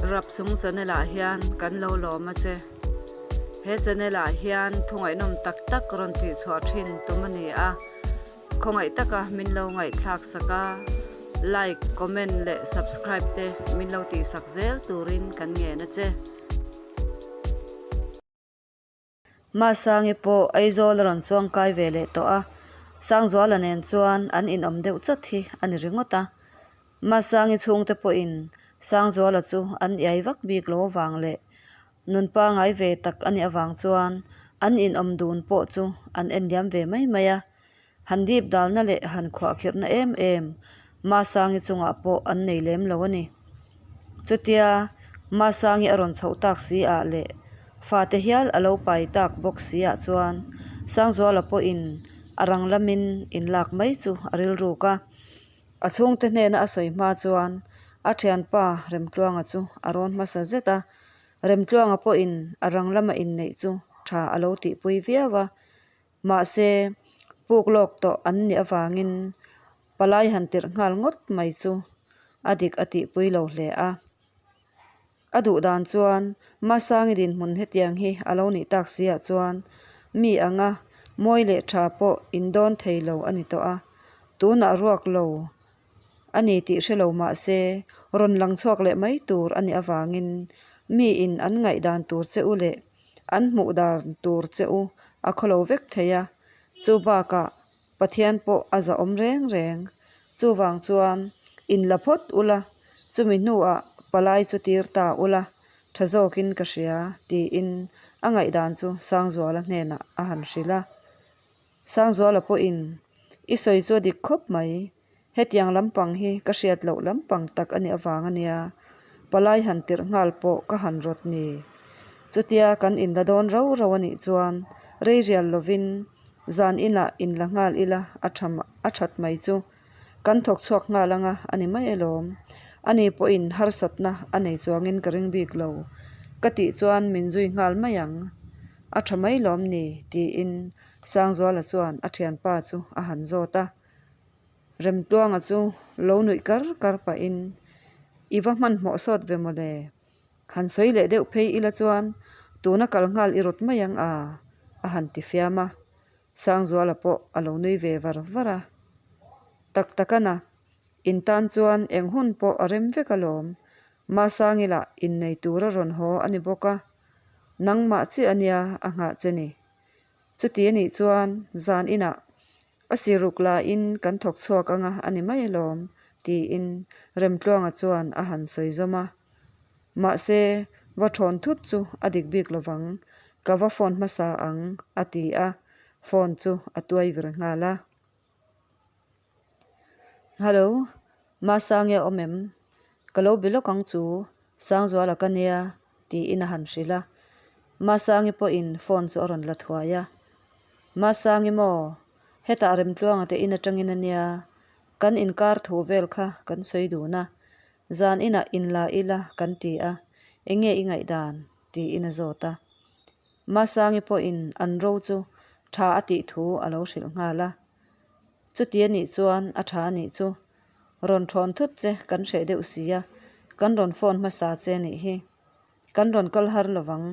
Rapchung channel ah hian kan lo lawm a che. He channel ah hian thu ngaihnawm tak tak rawn tih chhuah thin tum a ni a. Khawngaih taka min lo ngaihthlak sak a, like, comment leh subscribe te min lo tih sak zel turin kan ngen a che. Masangi pawh Aizawl a rawn chuang kai ve leh tawh a, Sangzuala nen chuan an inawm deuh chawt hi a ni ringawt a. Masangi chhungte pawhin Sangzuala chu an iai vak bik lo avang leh nun pangai ve tak a nih avang chuan an inawm dun pawh chu an enliam ve mai mai a. Han dip dalna leh han khuahkhirhna em em Masangi chungah pawh an nei lem lo a ni. Chutia Masangi a rawn chhoh tak si ah leh fate hial a lo pai tak bawk si ah chuan Sangzuala pawhin a rang lamin inlak mai chu a rilruk a. A chhungte hnena a sawi hma chuan a thianpa Remtluanga chu a rawn hmasa zet a. Remtluanga pawhin a rang lama inneih chu tha a lo tihpui viau a. Mahse, puk lawk tawh an nih avangin palai han tirh nghal ngawt mai chu a dik a tihpui lo hle a. A duh dan chuan Masangi dinhmun hetiang hi a lo nih tak si ah chuan mi anga mawi leh tha pawh indawn thei lo a ni tawh a, tunah ruak lo a ni tih hre lo mah se rawn lang chhuak leh mai tur a nih avangin miin an ngaihdan tur che u leh an hmuh dan tur che u a khawlo vek thei a, chu bakah Pathian pawh a zahawm reng reng. Chuvang chuan inla phawt ula, chumi hnuah palai chu tir ta ula, tha zawkin ka hria tiin a ngaihdan chu Sangzuala hnenah a han hrilh a. Sangzuala pawhin, I sawi chu a dik khawp mai. Hetiang lampang hi ka hriat loh lampang tak a nih avang a nia. Palai han tirh nghal pawh ka han rawt ni. Chutia kan inla dawn rau rau a nih chuan rei rial lovin zan inah inla nghal ila a tha a that mai chu. Kan thawk chhuak nghal anga a ni mai alawm. Ani pawhin harsatna a nei chuangin ka ring bik lo. Ka tih chuan min zui nghal mai ang. A tha mai lawm ni? tiin Sangzuala chuan a thianpa chu a han zawt a. Remtluanga chu lo nuih kar kar pahin, I va hmanhmawh sawt ve mawle. Han sawi leh deuh phei ila chuan tuna kal nghal i rawt mai ang a, a han ti fiam a. Sangzuala pawh a lo nui ve var var a. Tak takana, in tan chuan eng hun pawh a rem vek alawm. Masangi lah innei tur a rawn haw a ni bawk a. Nangmah chiah a nia a nghah che ni. Chuti a nih chuan zan inah a siruk lahin kan thawk chhuak anga a ni mai alawm tiin Remtluanga chuan a han sawi zawm a. Mahse, va thawn thut chu a dik bik lovang, ka va phone hmasa ang a ti a, phone chu a tuai vir nghal a. Hello, Masangi a awm em? Ka lo be lawk ang chu, Sangzuala ka nia tiin a han hrilh a. Masangi pawhin phone chu a rawn la thuai a. Masangi maw? Hetah Remtluanga te in atangin a nia, kan inkar thu vel kha kan sawi dun a, zan inah inla ila kan ti a, enge i ngaihdan? tiin a zawt a. Masangi pawhin an ro chu tha a tih thu a lo hrilh nghal a. Chuti a nih chuan a tha a nih chu. Rawn thawn thut che kan hreh deuh si a, kan rawn phone hmasa che a nih hi. Kan rawn kal har lovang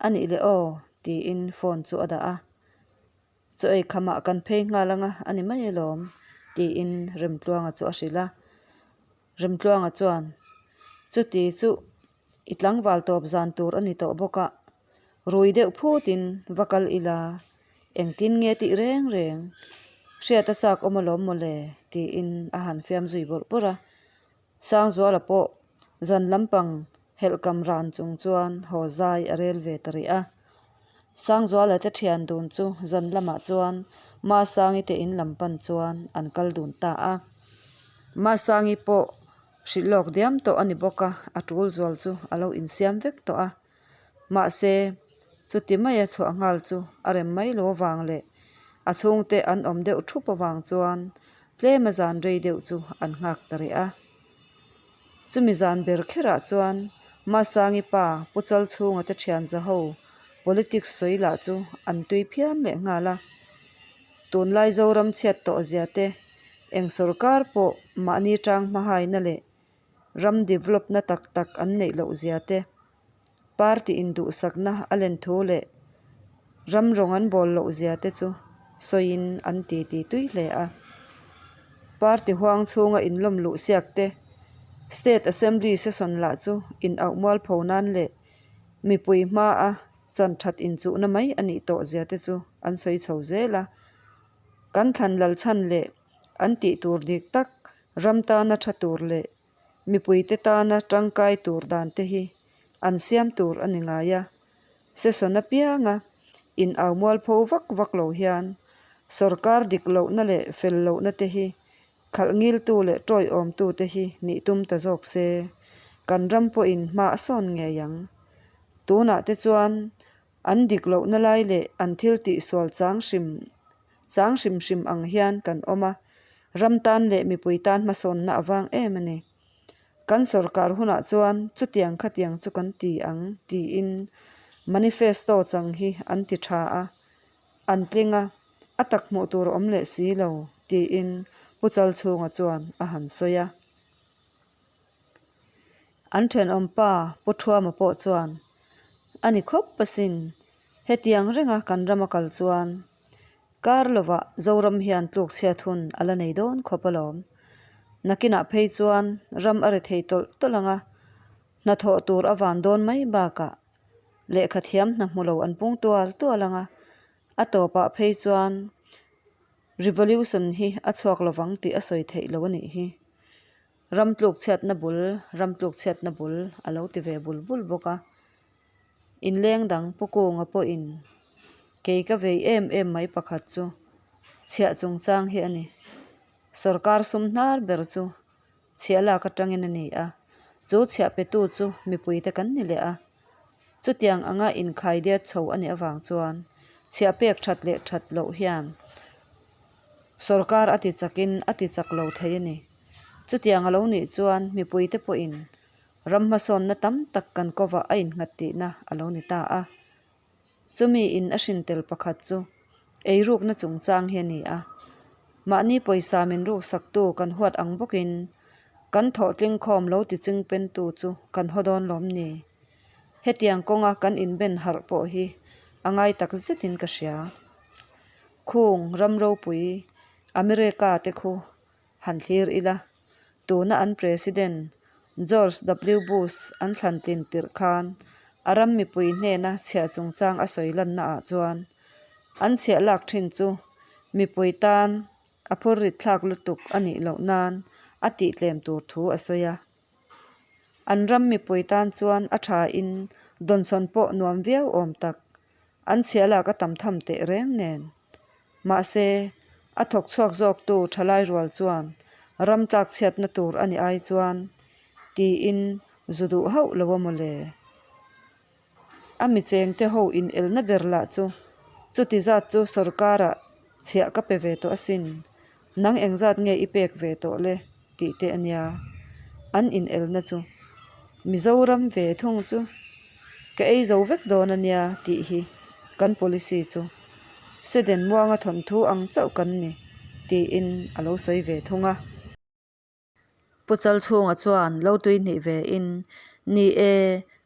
a nih leh aw tiin phone chu a dah a. Chaw ei khamah kan phei nghal anga a ni mai alawm tiin Remtluanga chu a hrilh a. Remtluanga chuan chuti chu I tlangval tawp zan tur a ni tawh bawk a, rui deuh phutin va kal ila, engtin nge tih reng reng hriat a chak awm alawm mawle tiin a han fiam zui bawrh bawrh a. Sangzuala pawh zan lampang helhkam ran chung chuan haw zai a rel ve ta rih a. Sangzuala te thian dun chu zan lamah chuan Masangi te in lam pan chuan an kal dun ta a. Masangi pawh Hrilh lawk diam tawh a ni bawk a, a tul zual chu a lo insiam vek tawh a. Mahse, chuti maia chhuah nghal chu a rem mai lo avang leh a chhungte an awm deuh thup avang chuan tlema zan rei deuh chu an nghak ta rih a. Chumi zan ber kherah chuan Masangi pa Pu Chalchhunga te thian zaho politics sawi lah chu an tui phian leh nghal a. Tunlai Zoram chhiat tawh zia te Eng sorkar pawh mahni tang hmahaina leh Ram develop na tak tak an neih loh zia te, party induhsakna a len thu leh ram rawng an bawl loh zia te chu sawiin an ti ti tui hle a. Party huang chhunga inlawm luh siak te, State Assembly session lah chu inauh mualpho nan leh mipui hmaa chan that inchuhna mai a nih tawh zia te chu an sawi chho zel a. Kan thlan lal chhan leh an tih tur dik tak ram tana tha tur leh mipuite tana tangkai tur dan te hi an siam tur a ni ngai a. Session apianga in au mualpho vak vak lo hian sorkar dik lohna leh fel lohna te hi khalh ngiltu leh tawiawmtu te hi nih tum ta zawk se kan ram pawhin hma a sawn ngei ang. Tunah te chuan An dik lohna lai leh an thil tihsual chang hrim chang hrim hrim ang hian kan awm a, ram tan leh mipui tan hmasawnna a vang em a ni. Kan sorkar hunah chuan chutiang khatiang chu kan ti ang tiin manifesto chang hi an ti tha a, an tling a, a tak hmuh tur a awm leh si lo tiin Pu Chalchhunga chuan a han sawi a. An thenawmpa Pu Thuama pawh chuan, A ni khawp asin, hetiang renga kan rama kal chuan kar lovah Zoram hian tluk chhiat hun a la nei dawn khawp alawm. Nakinah phei chuan ram a ri thei tawlh tawlh ang a, hnathawh tur a van dawn mai bakah lehkha thiam hna hmu lo an pung tual tual ang a, a tawpah phei chuan revolution hi a chhuak lovang tih a sawi theih lo a nih hi. Ram tluk chhiatna bul, ram tluk chhiatna bul a lo ti ve bul bul bawk a. Inleng dang Pu Kunga pawhin kei ka vei em em mai pakhat chu chhiah chungchang hi a ni. Sorkar sum hnar ber chu chhiah lak atangin a ni a, chu chhiah petu chu mipuite kan ni leh a. Chutiang anga inkhai diat chho a nih avang chuan chhiah pek that leh that loh hian sorkar a ti chakin a ti chak lo thei a ni. Chutiang a lo nih chuan mipuite pawhin ram hmasawnna tam tak kan kovah a innghat tihna a lo ni ta a. Chumi in a hrin tel pakhat chu eirukna chungchang hi a ni a. Mahni pawisa min ruksaktu kan huat ang bawkin kan thawhtling khawm lo ti ching pentu chu kan haw dawn lawm ni. Hetiang kawnga kan inben harh pawh hi a ngai tak zetin ka hria. Khung ram ropui America te khu Han thlir ila, tuna an President George W. Bush an thlan tlin tirh khan a ram mipui hnena chhiah chungchang a sawi lanna ah chuan an chhiah lak thin chu mipui tan a phur rit thlak lutuk a nih loh nan a tih tlem tur thu a sawi a. An ram mipui tan chuan a tha in dawnsawn pawh nuam viau awm tak An chhiah lak a tam tham teh reng nen. Mahse, a thawk chhuak zawktu thalai rual chuan ram tlak chhiatna tur a ni ai chuan tiin zu duh hauh lo a mawle. A mi chengte ho inelna ber lah chu chuti zat chu sorkarah chhiah ka pe ve tawh asin. Nang engzat nge i pek ve tawh le? tih te a nia. An inelna chu Mizoram ve thung chu ka ei zo vek dawn a nia tih hi kan policy chu Seden muanga thawnthu ang chauh kan ni tiin a lo sawi ve thung a. Pu Chalchhunga chuan lo tui hnih ve in, Ni e,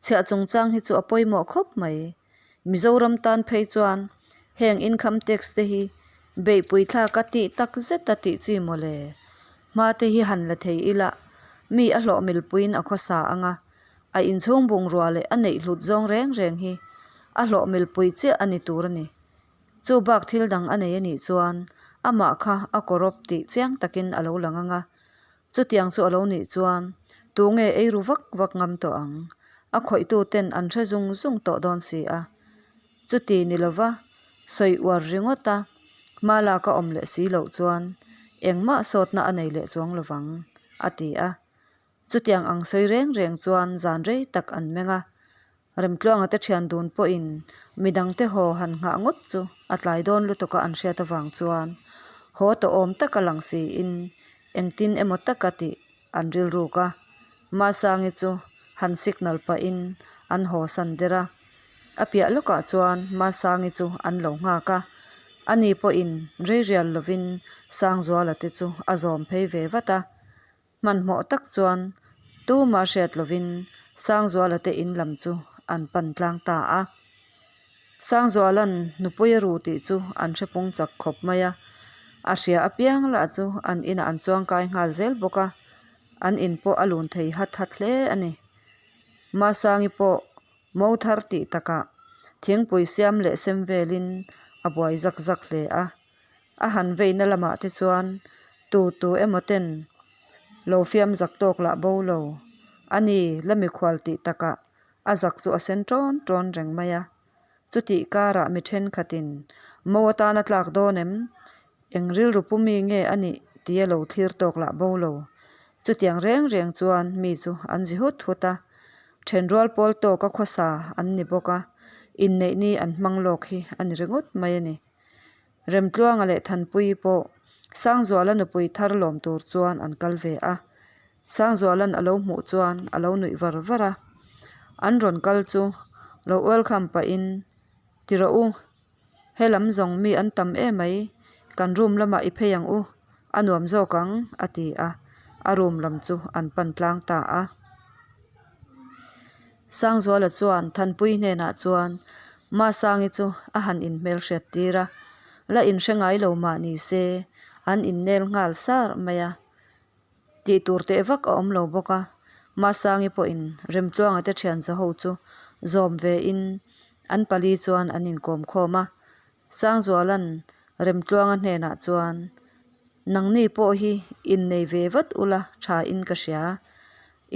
chhiah chungchang hi chu a pawimawh khawp mai. Mizoram tan phei chuan heng income tax te hi beihpui thlak a tih tak zet a tih chi mawle. Hma te hi han la thei ila, mi a hlawh milpuiin a khawsa ang a, a inchhung bungrua leh a neih hlut zawng reng reng hi a hlawh milpui chiah a ni tur a ni. Chu bak thil dang a nei a nih chuan amah kha a kawrawp tih chiang takin a lo lang ang a. Chutiang chu a lo nih chuan tunge ei ru vak vak ngam tawh ang? A khawihtu ten an hre zung zung tawh dawn si a. Chuti ni lova sawi uar ringawt a, hma lak a awm leh si loh chuan engmah sawtna a nei leh chuang lovang, a ti a. Chutiang ang sawi reng reng chuan zan rei tak an meng a. Remtluanga te thian dun pawhin midangte haw han nghah ngawt chu a tlai dawn lutuk a an hriat avang chuan haw tawh awm taka lang siin engtin emaw taka tih an rilruk a. Masangi chu han signal pahin an haw san der a. A piah lawkah chuan Masangi chu an lo nghak a. Ani pawhin rei rial lovin Sangzuala te chu a zawm phei ve vat a. Hmanhmawh tak chuan. Tumah hriat lovin Sangzuala te in lam chu an pan tlang ta a. Sangzuala'n nupui a ru tih chu an hre pung chak khawp mai a, a hria apiang lah chu an inah an chuangkai nghal zel bawk a, an in pawh a lun thei hat hat hle a ni. Masangi pawh mo thar tih takah thingpui siam leh sem velin a buai zak zak hle a, a han veina lamah te chuan tu tu emaw ten lo fiam zak tawk lah bo lo a ni la mikhual tih takah a zak chu a sen ṭawn ṭawn reng mai a. Chutih karah mi thenkhatin mo atana tlak dawn em? Eng rilru pu mi nge a nih tia lo thlir tawk lah bo lo. Chutiang reng reng chuan mi chu an zi hut hut a, thenrual pawl tawka khawsa an ni bawk a, inneih ni an hmang lawk hi a ni ringawt mai a ni. Remtluanga leh Thanpuii pawh Sangzuala nupui thar lawm tur chuan an kal ve a, Sangzuala'n a lo hmuh chuan a lo nuih var var a, an rawn kal chu lo welcome pahin Ti rawh u, he lam zawng mi an tam emai, kan room lamah i phei ang u, a nuam zawk ang a ti a, a room lam chu an pan tlang ta a. Sangzuala chuan Thanpui hnenah chuan Masangi chu a han inhmelhriat tir a, la inhre ngai lo mah ni se an innel nghal sar mai a. Tih tur teh vak a awm lo bawk a, Masangi pawhin Remtluanga te thian za ho chu zawm ve in an pali chuan an inkawm khawm a. Sangzuala'n Remtluanga hnenah chuan, Nangni pawh hi innei ve vat ula tha in ka hria.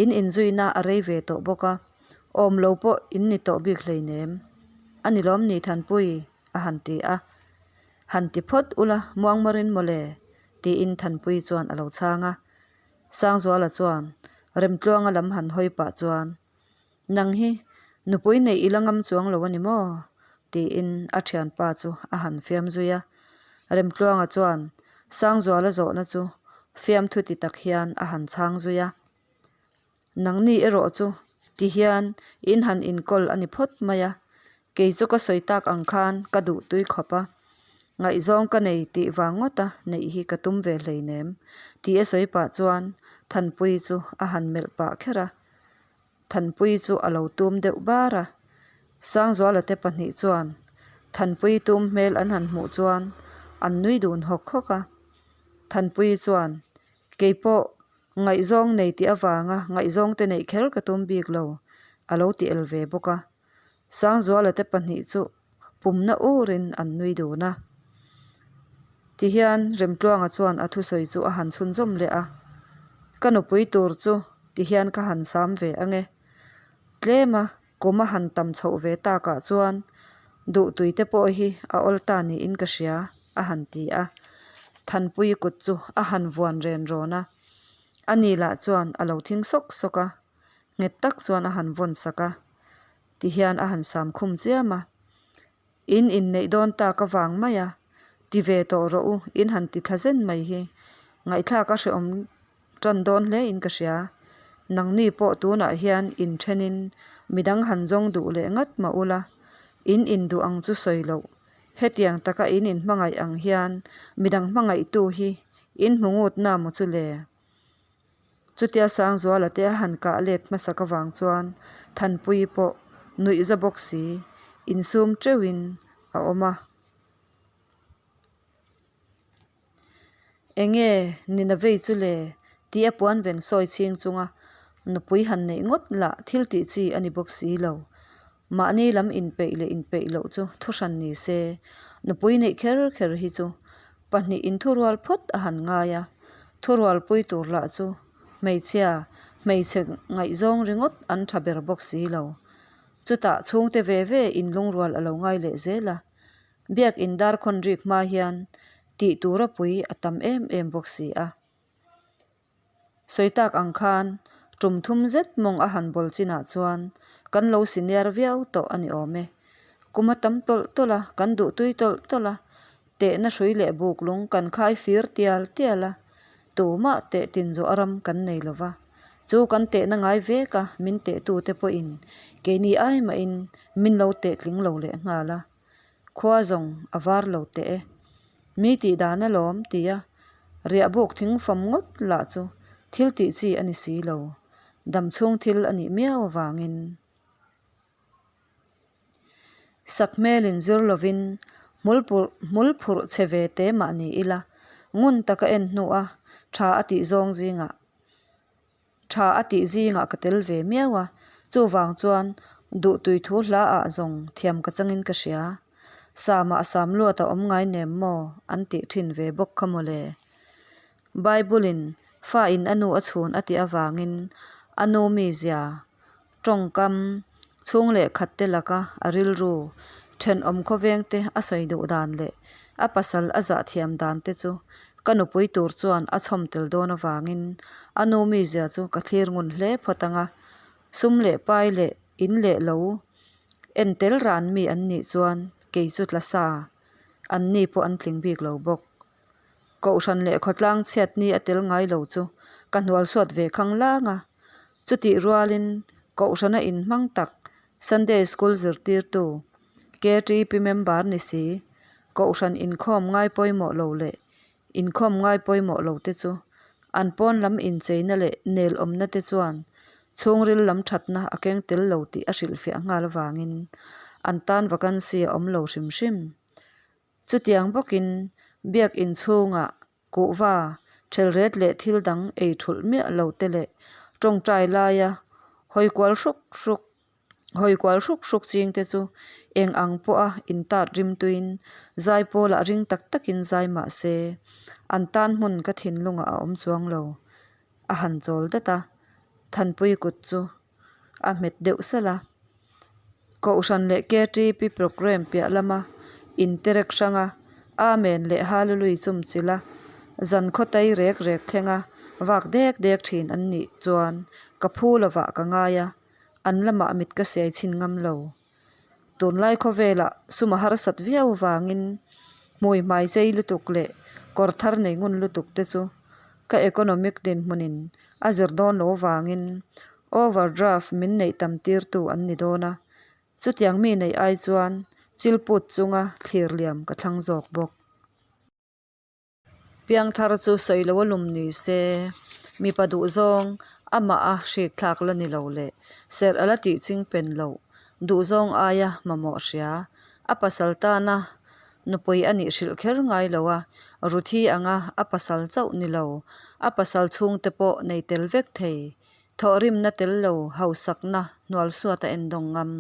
In inzuina a rei ve tawh bawk a, awm lo pawh in ni tawh bik hleinem. A ni lawm ni Thanpui? a han ti a. Han ti phawt ula muangmarin mawle tiin Thanpui chuan a lo chhang a. Sangzuala chuan Remtluanga lam han hawi pah chuan, Nang hi nupui neih i la ngam chuang lo a ni maw? tiin a thianpa chu a han fiam zui a. Remtluanga chuan Sangzuala zawhna chu fiamthu ti tak hian a han chhang zui a. Nangni erawh chu ti hian in han inkawl a ni phawt mai a, kei chu ka sawi tak ang khan ka duh tui khawp a, ngaihzawng ka nei tih vang ngawt a neih hi ka tum ve hleinem tih a sawi pah chuan Thanpuii chu a han melh pah kher a, Thanpuii chu a lo tum deuh bar a, Sangzuala te pahnih chuan Thanpuii tum hmel an han hmuh chuan an nui dun hawk hawk a, Thanpuii chuan Keipawh Ngaihzawng nei tih avanga ngaihzawng te neih kher ka tum bik lo, a lo ti el ve bawk a. Sangzuala te pahnih chu pumna urin an nui dun a. Tihian Remtluanga chuan a thusawi chu a han chhunzawm leh a, Ka nupui tur chu tihian ka han sam ve ange. Tlema Kum a han tam chhoh ve takah chuan duhtui te pawh hi a awl ta niin ka hria, a han ti a. Thanpui kut chu a han vuan ren rawn a, ani lah chuan a lo thing sawk sawk a, nghet tak chuan a han vawn sak a, tihian a han sam khum chiam a. In inneih dawn tak avang mai a, ti ve tawh rawh u, in han ti thla zen mai hi ngaihthlak a hrehawm tan dawn hle in ka hria. Nangni pawh tunah hian inthenin midang han zawng duh leh ngat mah ula, in induh ang chu sawi loh. Hetiang taka in inhmangaih ang hian midang hmangaihtu hi in hmu ngut na maw chu le? Chutia Sangzuala te a han kah let hmasak avang chuan Thanpuii pawh nuih za bawk si, insum teuhin a awm a. Enge nina vei chu le? tih a puan ven sawi chhing chunga nupui han neih ngawt lah thil tih chi a ni bawk si lo. Mahni lam inpeih leh inpeih loh chu thuhran ni se, nupui neih kher kher hi chu pahnih inthurual phawt a han ngai a, thurualpui tur lah chu hmeichhia hmeichhe ngaihzawng ringawt an tha ber bawk si lo. Chutah chhungte ve ve inlungrual a lo ngai leh zel a, Biak in dar khawn rik hma hian tih tura pui a tam em em bawk si a. Sawi tak ang khan tum thum zet mawng a han bawl chinah chuan kan lo senior viau tawh a ni awm e. Kum a tam tawlh tawlh a, kan duh tui tawlh tawlh a, tehna hrui leh buk lung kan khai fir tial tial a, tumah teh tin zawh a ram kan nei lo va. Chu kan tehna ngai vek a, min tehtute pawhin keini ai mahin min lo teh tling lo leh nghal a. Khua zawng a var lo teh e. Mi tih dan alawm tia riah buk thing fawm ngawt lah chu thil tih chi a ni si lo. Damchhung thil a nih miau avangin. Sak hmelin zir lovin hmul phurh chhe ve te mah ni ila, ngun taka en hnua tha a tih zawng zingah tha a tih zingah ka tel ve miau a, chuvang chuan duhtui thu hla ah zawng thiam ka changin ka hria. Samah sam luat a awm ngai nem maw an tih thin ve bawk kha mawle. Bible in fa in a nu a chhun a tih avangin a nu mizia Tawngkam chhung leh khat te laka a rilru thenawm khawveng te a sawi duh dan leh a pasal a zah thiam dan te chu ka nupui tur chuan a chhawm tel dawn avangin a nu mizia chu ka thlir ngun hle phawt ang a, sum leh pai leh in leh lo en tel ran mi an nih chuan kei chu tla sa an ni pawh an tling bik lo bawk. Kohhran leh khawtlang chhiat ni a tel ngai lo chu ka hnual suat ve khang lang a. Chutih rualin Kohhrana inhmang tak Sunday School zirtirtu, KTP member ni si, Kohhran inkhawm ngai pawimawh lo leh inkhawm ngai pawimawh lo te chu an pawn lam incheina leh nel awmna te chuan chhungril lam thatna a keng tel lo tih a hrilhfiah nghal avangin an tan vacancy a awm lo hrim hrim. Chutiang bawkin biak inchhungah Kuhva, thelret leh thil dang ei thulh miah lo te leh tawngtai laia hawi kual hruk hruk hawi kual hruk hruk ching te chu eng ang pawha intat rimtuin zai pawlah ring tak takin zai mah se an tan hmun ka thinlungah a awm chuang lo. A han chawl dat a, Thanpui kut chu a hmet deuh salh a. Kohhran leh KTP programme piah lama interek hranga Amen leh Hallelui chum chilh a, zan khawtai rek rek thlenga vak dek dek thin an nih chuan ka phu lovah ka ngai a, an lamah mit ka siai chhin ngam lo. Tunlai khawvelah sum a harsat viau vangin hmui hmai chei lutuk leh kawr thar nei ngun lutuk te chu ka economic dinhmunin a zir dawn lo vangin overdraft min neih tam tirtu an ni dawn a, chutiang mi neih ai chuan chilput chunga thlir liam ka thlang zawk bawk. Piangthar chu sawi lo a lum ni se, mipa duhzawng amah a hritthlak la ni lo leh serh a la tih ching pen loh duhzawng aia mamawh hria. A pasal tana nupui a nih hrilh kher ngai lo a, Ruthi anga a pasal chauh ni lo, a pasal chhungte pawh nei tel vek thei. Thawhrimna tel lo hausakna hnualsuat a endawng ngam.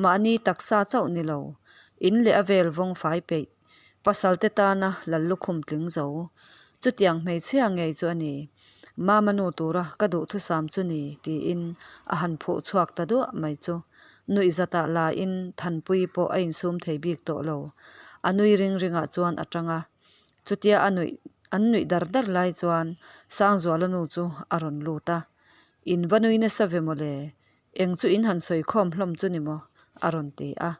Mahni taksa chauh ni lo, in leh a vel vawng fai peih. Pasalte tana lal lukhum tling zo. Chutiang hmeichhia ngei chu a ni. Mama nu tura ka duhthusam chu ni tiin a han phuh chhuak ta duah mai chu. Nuihzatah lain Thanpui pawh a insum thei bik tawh lo. A nui ring ringah chuan a tang a. Chutia a nuih an nuih dar dar lai chuan Sangzuala nu chu a rawn lut a. In va nui nasa ve mawle. Eng chu in han sawi khawm hlawm chu ni maw? a rawn ti a.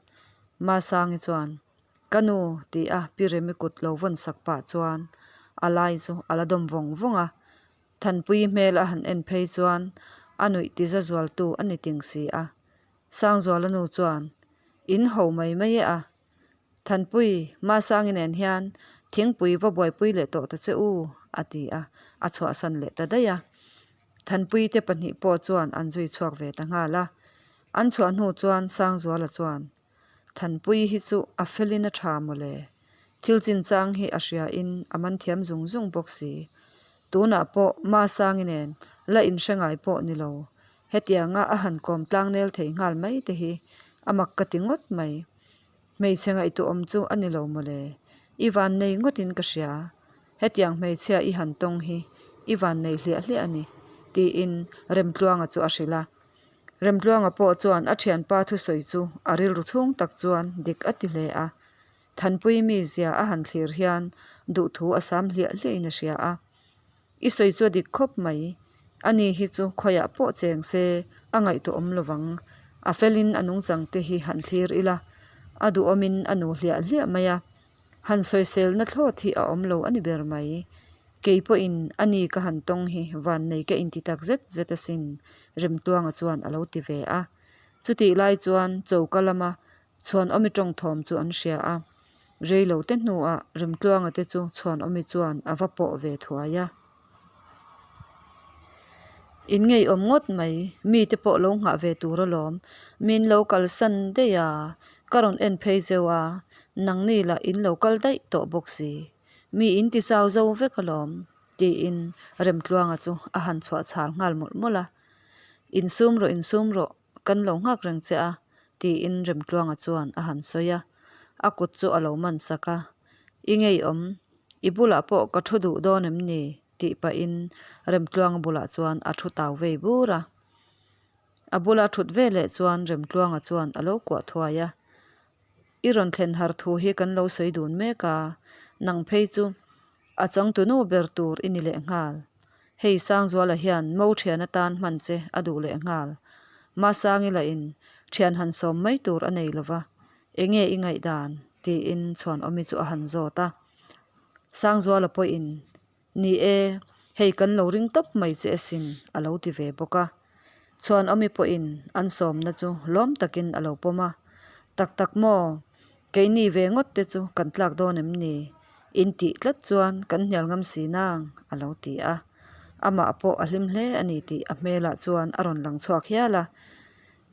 Masangi chuan. Ka nu, ti a Pi Remi kut lo vawn sak pah chuan a lai chu a la dawm vawng vawng a. Thanpui hmel a han en phei chuan a nuih ti za zualtu a ni ting si a. Sangzuala nu chuan, In ho mai mai e a. Thanpui, Masangi nen hian thingpui va buaipui leh tawh ta che u, a ti a, a chhuahsan leh ta daih a. Thanpui te pahnih pawh chuan an zui chhuak ve ta nghal a. An chhuah hnu chuan Sangzuala chuan, Thanpui hi chu a felin a tha mawle. Thil chinchang hi a hriain a man thiam zung zung bawk si. Tunah pawh Masangi nen la inhre ngai pawh ni lo. Hetianga a han kawm tlangnel thei nghal mai te hi a mak ka ti ngawt mai. Hmeichhe ngaihtuahawm chu a ni lo mawle. I vannei ngawtin ka hria. Hetiang hmeichhia i han tawng hi i vannei hliah hliah a ni, tiin Remtluanga chu a hrilh a. Remtluanga pawh chuan a thianpa thusawi chu a rilru chhung tak chuan dik a ti hle a. Thanpui mizia a han thlir hian duhthu a sam hliah hliahin a hria a. I sawi chu a dik khawp mai. Ani hi chu khawiah pawh cheng se a ngaihtuah awm lovang. A felin a nungchang te hi han thlir ila a duhawmin a nu hliah hliah mai a. Han sawiselna thlawt hi a awm lo a ni ber mai. Kei pawhin a ni ka han tawng hi vannei ka inti tak zet zet asin, Remtluanga chuan a lo ti ve a. Chutih lai chuan choka lama Chhuanawmi tawngthawm chu an hria a. Reilo te hnuah Remtluanga te chu Chhuanawmi chuan a va pawh ve thuai a. In ngeiawm ngawt mai, mite pawh lo nghah ve tur alawm. Min lo kalsan daih a, ka rawn en phei zeuh a, nangni lah in lo kal daih tawh bawk si. Mi in ti chau zo vek alawm, tiin Remtluanga chu a han chhuah chhar nghal mawlh mawlh a. Insum rawh, insum rawh, kan lo nghak reng che a, tiin Remtluanga chuan a han sawi a. A kut chu a lo man sak a, I ngeiawm, i bulah pawh ka thu duh dawn em ni? tih pahin Remtluanga bulah chuan a thu tau vei bur a. A bula thut veleh chuan Remtluanga chuan a lo kuah thuai a, I rawn thlen har thu hi kan lo sawi dun mek a, nang phei chu a changtunu ber tur i ni leh nghal. Hei Sangzuala hian mo thian atan hman che a duh leh nghal. Masangi lahin thian han sawm mai tur a nei lova, enge i ngaihdan? tiin Chhuanawmi chu a han zawt a. Sangzuala pawhin Ni e, hei kan lo ring tawp mai che asin, a lo ti ve bawk a. Chhuanawmi pawhin an sawmna chu lawm takin a lo pawm a. Tak tak maw, keini ve ngawt te chu kan tlak dawn em ni? In tih tlat chuan kan hnial ngam si nang, a lo ti a. Amah pawh a hlim hle a ni tih a hmelah chuan a rawn lang chhuak hial a.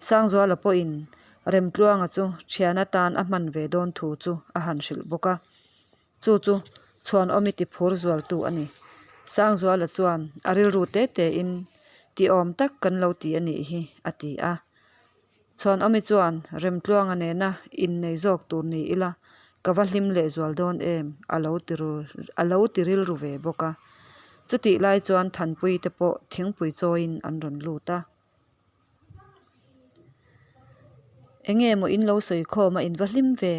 Sangzuala pawhin Remtluanga chu thian atan a hman ve dawn thu chu a han hrilh bawk a. Chu chu Chhuanawmi ti phur zualtu a ni. Sangzuala chuan a rilru te tein ti awm tak kan lo ti a nih hi a ti a. Chhuanawmi chuan Remtluanga nena innei zawk tur ni ila ka va hlim leh zual dawn em a lo ti ru a lo ti rilru ve bawk a. Chutih lai chuan Thanpui te pawh thingpui chawiin an rawn lut a. Enge maw in lo sawi khawm a in va hlim ve,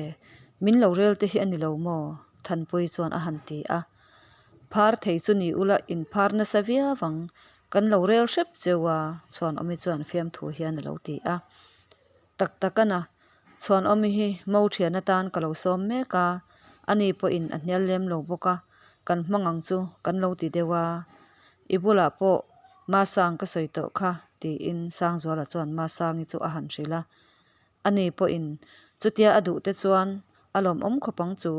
min lo rel te hi a ni lo maw? Thanpui chuan a han ti a. Phar thei chu ni ula in phar nasa viau ang, kan lo rel hrep cheu a, Chhuanawmi chuan fiamthu hian a lo ti a. Tak tak a na, Chhuanawmi hi mo thian atan ka lo sawm mek a, ani pawhin a hnial lem lo bawk a, kan hmang ang chu kan lo ti deuh a, i bulah pawh Masang ka sawi tawh kha tiin Sangzuala chuan Masangi chu a han hrilh a, ani pawhin chutia a duh te chuan a lawmawm khawp ang chu.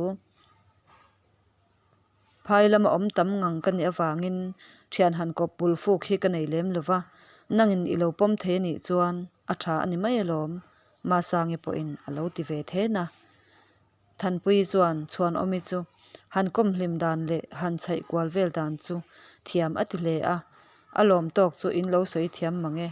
Phai lama awm tam ngang ka nih avangin thian han kawp bul fuk hi ka nei lem lo va, nangin i lo pawm thei a nih chuan a tha a ni mai alawm, Masangi pawhin a lo ti ve then a. Thanpuii chuan Chhuanawmi chu han kawm hlim dan leh han chhaih kual vel dan chu thiam a ti hle a, A lawm tawk chu in lo sawi thiam mang e.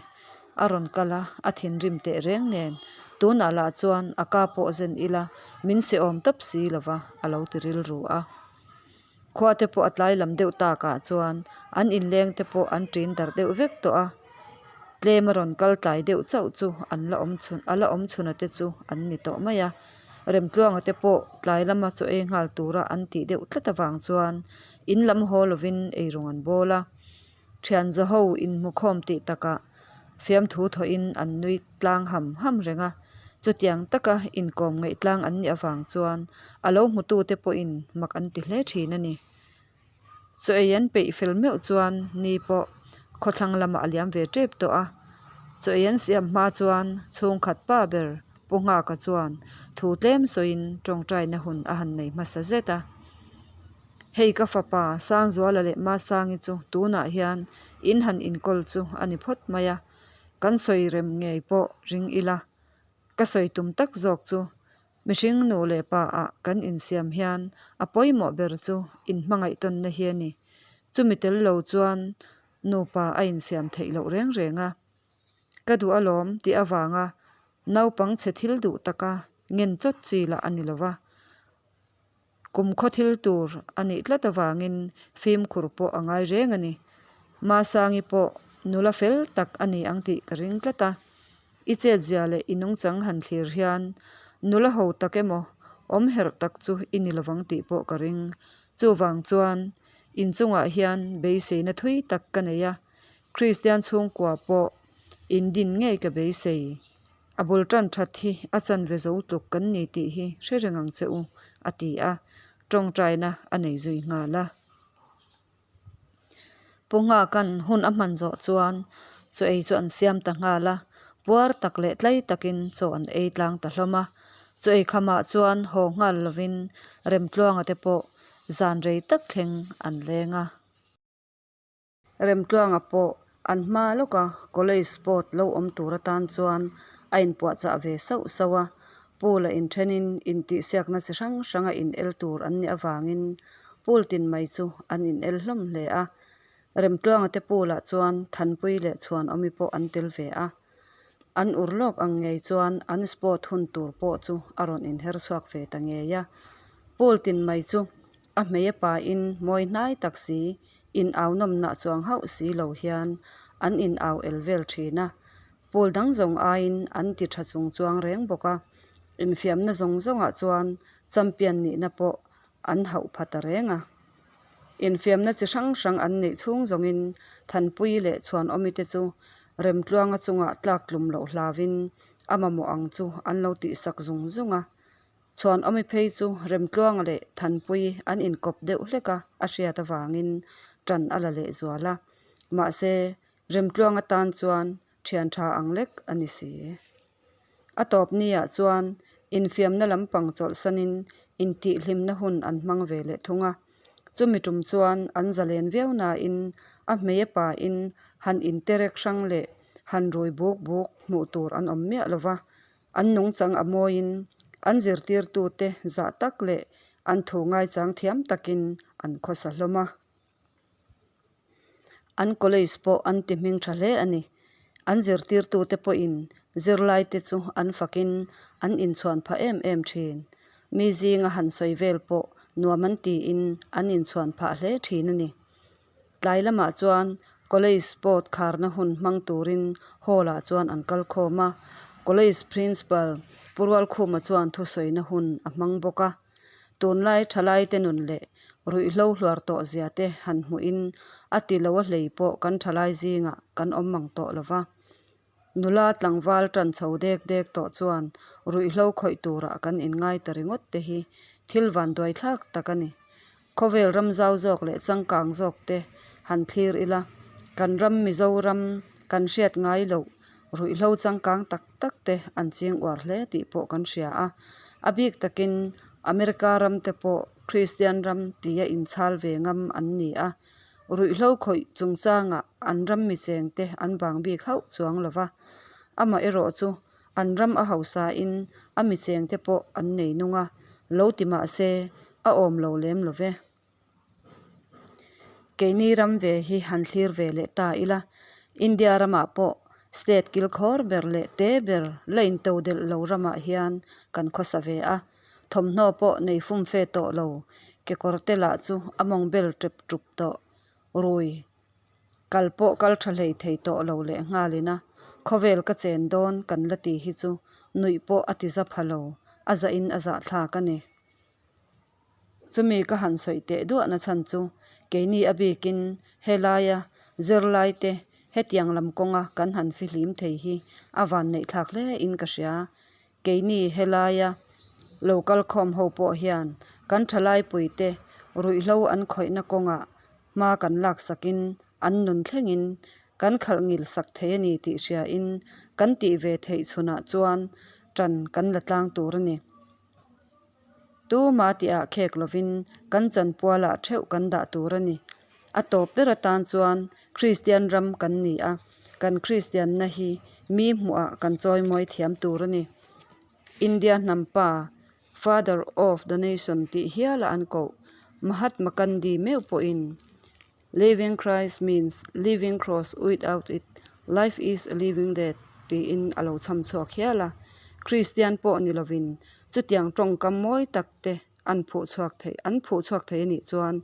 A rawn kal a, a thinrim teh reng nen. Tunah lah chuan a ka pawh zen ila min se awm tawp si lo va, a lo ti rilru a. Khua te pawh a tlai lam deuh takah chuan an inleng te pawh an ṭin darh deuh vek tawh a. Tlem a rawn kal tlai deuh chauh chu an la awm chhun a la awm chhuna te chu an ni tawh mai a. Remtluanga te pawh tlai lama chaw ei nghal tura an tih deuh tlat avang chuan in lam haw lovin eirawng an bawl a. Thianza ho inhmukhawm tih takah fiamthu thawhin an nui tlang ham ham reng a, chutiang taka inkawm ngaih tlang an nih avang chuan a lo hmutute pawhin mak an ti hle thin a ni. Chaw ei an peih fel meuh chuan ni pawh khawthlang lamah a liam ve tep tawh a, chaw ei an siam hma chuan chhungkhat pa ber Pu Nghaka chuan thu tlem sawiin tawngtaina hun a han nei hmasa zet a. Hei ka fapa Sangzuala leh Masangi chu tunah hian in han inkawl chu a ni phawt mai a, kan sawi rem ngei pawh ring ila. Ka sawi tum tak zawk chu mihring nu leh pa ah kan insiam hian a pawimawh ber chu inhmangaih tawnna hi a ni. Chumi tel lo chuan nupa a insiam theih loh reng reng a. Ka duh alawm tih avanga naupang chhe thil duh taka ngen chawt chi lah a ni lo va. Kumkhaw thil tur a nih tlat avangin fimkhur pawh a ngai reng a ni. Masangi pawh nula fel tak a ni ang tih ka ring tlat a. I chetzia leh i nungchang han thlir hian nula ho tak emaw awm herh tak chu i ni lovang tih pawh ka ring. Chuvang chuan inchungah hian beiseina thui tak ka nei a, Kristian chhungkua pawh indin ngei ka beisei. A bul tan that hi a chanve zo tluk kan ni tih hi hre reng ang che u, a ti a, tawngtaina a nei zui nghal a. Pu Nghakan hun a hman zawh chuan chaw ei chu an siam ta nghal a, puar tak leh tlai takin chaw an ei tlang ta hlawm a. Chaw ei khamah chuan haw nghal lovin Remtluanga te pawh zan rei tak thleng an leng a. Remtluanga pawh An hma lawka college sport lo awm tur atan chuan a inpuahchah ve sauh sauh a, pool a inthenin intihsiakna chi hrang hranga in el tur an nih avangin pool tin mai chu an in el hlawm hle a. Remtluanga te pool ah chuan Thanpui leh Chhuanawmi pawh an tel ve a. An ur lawk ang ngei chuan an sport hun tur pawh chu a rawn inher chhuak ve ta ngei a. Pool tin mai chu a hmei a pain mawi hnai tak si in au nawmnah chuang hauh si lo hian an in au el vel thin a. Pool dang zawng aiin an ti tha chung chuang reng bawk a. Infiamna zawng zawngah chuan champion nihna pawh an hauh pha ta reng a. Infiamna chi hrang hrang an neih chhung zawngin Thanpui leh Chhuanawmi te chu Remtluanga chungah tlak tlum loh hlauvin a mamawh ang chu an lo tihsak zung zung a. Chhuanawmi phei chu Remtluanga leh Thanpui an inkawp deuh hlek a a hriat avangin ṭan a la lehzual a. Mahse, Remtluanga tan chuan thian tha ang lek a ni si. A tawp niah chuan infiamna lampang chawlhsanin intihhlimna hun an hmang ve leh thung a. Chumi tum chuan an zalen viau nain a hmei a pain han interek hrang leh han rui buk buk hmuh tur an awm miah lo va. An nungchang a mawiin an zirtirtute zah tak leh an thu ngaichang thiam takin an khawsa hlawm a. An college pawh an ti hming tha hle a ni. An zirtirtute pawhin zirlaite chu an fakin an inchhuan phah em em thin. Mi zinga han sawi vel pawh nuam an tiin an inchhuan phah hle thin a ni. Tlai lamah chuan college sport kharna hun hmang turin hall ah chuan an kal khawm a. College principal Pu Rualkhuma chuan thusawina hun a hmang bawk a. Tunlai thalaite nun leh ruihhlo hluar tawh zia te han hmuhin a ti lo a hlei pawh kan thalai zingah kan awm mang tawh lo va. Nula tlangval tan chho dek dek tawh chuan ruihhlo khawih turah kan inngai ta ringawt te hi thil vanduai thlak tak a ni. Khawvel ram zau zawk leh changkang zawk te han thlir ila, kan ram Mizoram kan hriat ngai loh ruihhlo changkang tak tak te an ching uar hle tih pawh kan hria a. A bik takin America ram te pawh Kristian ram tia inchhal ve ngam an ni a. Ruihhlo khawih chungchangah an ram micheng te an vang bik hauh chuang lo va. Amaherawh chu an ram a hausain a micheng te pawh an nei nung a, lo ti mah se a awm lo lem lo ve. Keini ram ve hi han thlir ve leh ta ila, India ramah pawh state kilkhawr ber leh te ber la into delh lo ramah hian kan khawsa ve a, thawmhnaw pawh nei fum fe tawh lo, kekawr te lah chu a mawng bel tep tup tawh rui kal pawh kal tha hlei thei tawh lo leh nghalin a, khawvel ka chen dawn kan la ti hi chu nuih pawh a ti za pha lo, a zahin a zahthlak a ni. Chumi ka han sawi teh duah na chhan chu keini a bikin helaia zirlaite hetiang lam kawnga kan han fihlim thei hi a vanneihthlak hle in ka hria. Keini helaia lo kal khawm ho pawh hian kan thalaipuite ruihhlo an khawihna kawngah hma kan laksakin an nun thlengin kan khalh ngil sak thei a ni tih hriain kan tih ve theih chhunah chuan tan kan la tlang tur a ni. Tuma tihah khek lovin kan chanpualah theuh kan dah tur a ni. A tawp ber atan chuan Kristian ram kan ni a, kan Kristianna hi mi hmuhah kan chawimawi thiam tur a ni. India hnam pa, Father of the Nation tih hiala an koh Mahatma Gandhi meuh pawhin Living Christ means living cross without it, life is a living death tiin a lo chham chhuak hial a. Kristian pawh ni lovin chutiang tawngkam mawi tak te an phuh chhuak thei an phuh chhuak thei a nih chuan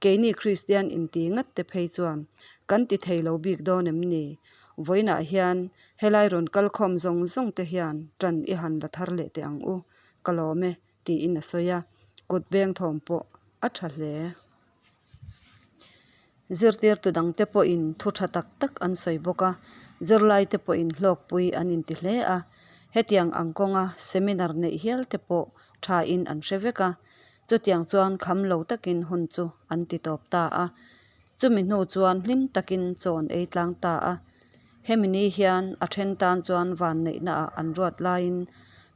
keini Kristian inti ngat te phei chuan kan ti thei lo bik dawn em ni? Vawiinah hian helai rawn kal khawm zawng zawng te hian tan i han la thar leh teh ang u, ka lawm e tiin a sawi a, kut beng thawm pawh a tha hle. Zirtirtu dangte pawhin thu tha tak tak an sawi bawk a, zirlaite pawhin hlawkpui an inti hle a. Hetiang ang kawnga seminar neih hial te pawh thain an hre vek a, chutiang chuan kham lo takin hun chu an ti tawp ta a. Chumi hnu chuan hlim takin chaw an ei tlang ta a. Hemi ni hian a then tan chuan vanneihna ah an ruat laiin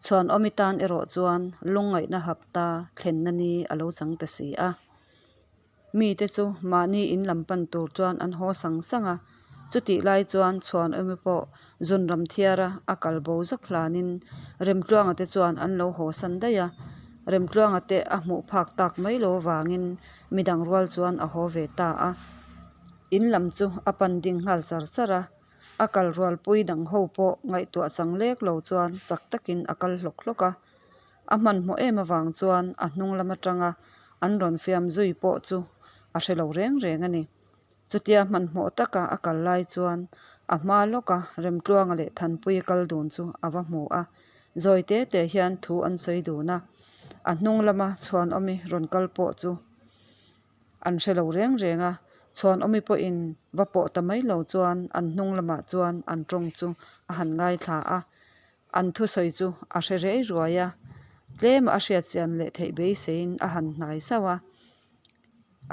chhuanawmi tan erawh chuan lungngaihna hapta thlenna ni a lo chang ta si a. Mite chu mahni in lam pan tur chuan an haw sang sang a. Chutih lai chuan Chhuanawmi pawh Zunram thiara a kal bo zak hlanin Remtluanga te chuan an lo haw san daih a. Remtluanga te a hmuh phak tak mai lo vangin midang rual chuan a haw ve ta a. In lam chu a pan ding nghal char char a. A kal rualpui dang ho pawh ngaihtuah chang lek lo chuan chak takin a kal hlawk hlawk a. A hmanhmawh em avang chuan a hnung lam atanga an rawn fiam zui pawh chu a hre lo reng reng a ni. Chutia hmanhmawh taka a kal lai chuan a hma lawka Remtluanga leh Thanpuia kal dun chu a va hmu a, zawi te te hian thu an sawi dun a, a hnung lama Chhuanawmi rawn kal pawh chu an hre lo reng reng a, Chhuanawmi pawhin va pawh ta mai lo chuan an hnung lamah chuan an tawng chu a han ngaithla a, an thusawi chu a hre rei ruai a, tlema a hriatchian leh theih beiseiin a han hnai sauh a.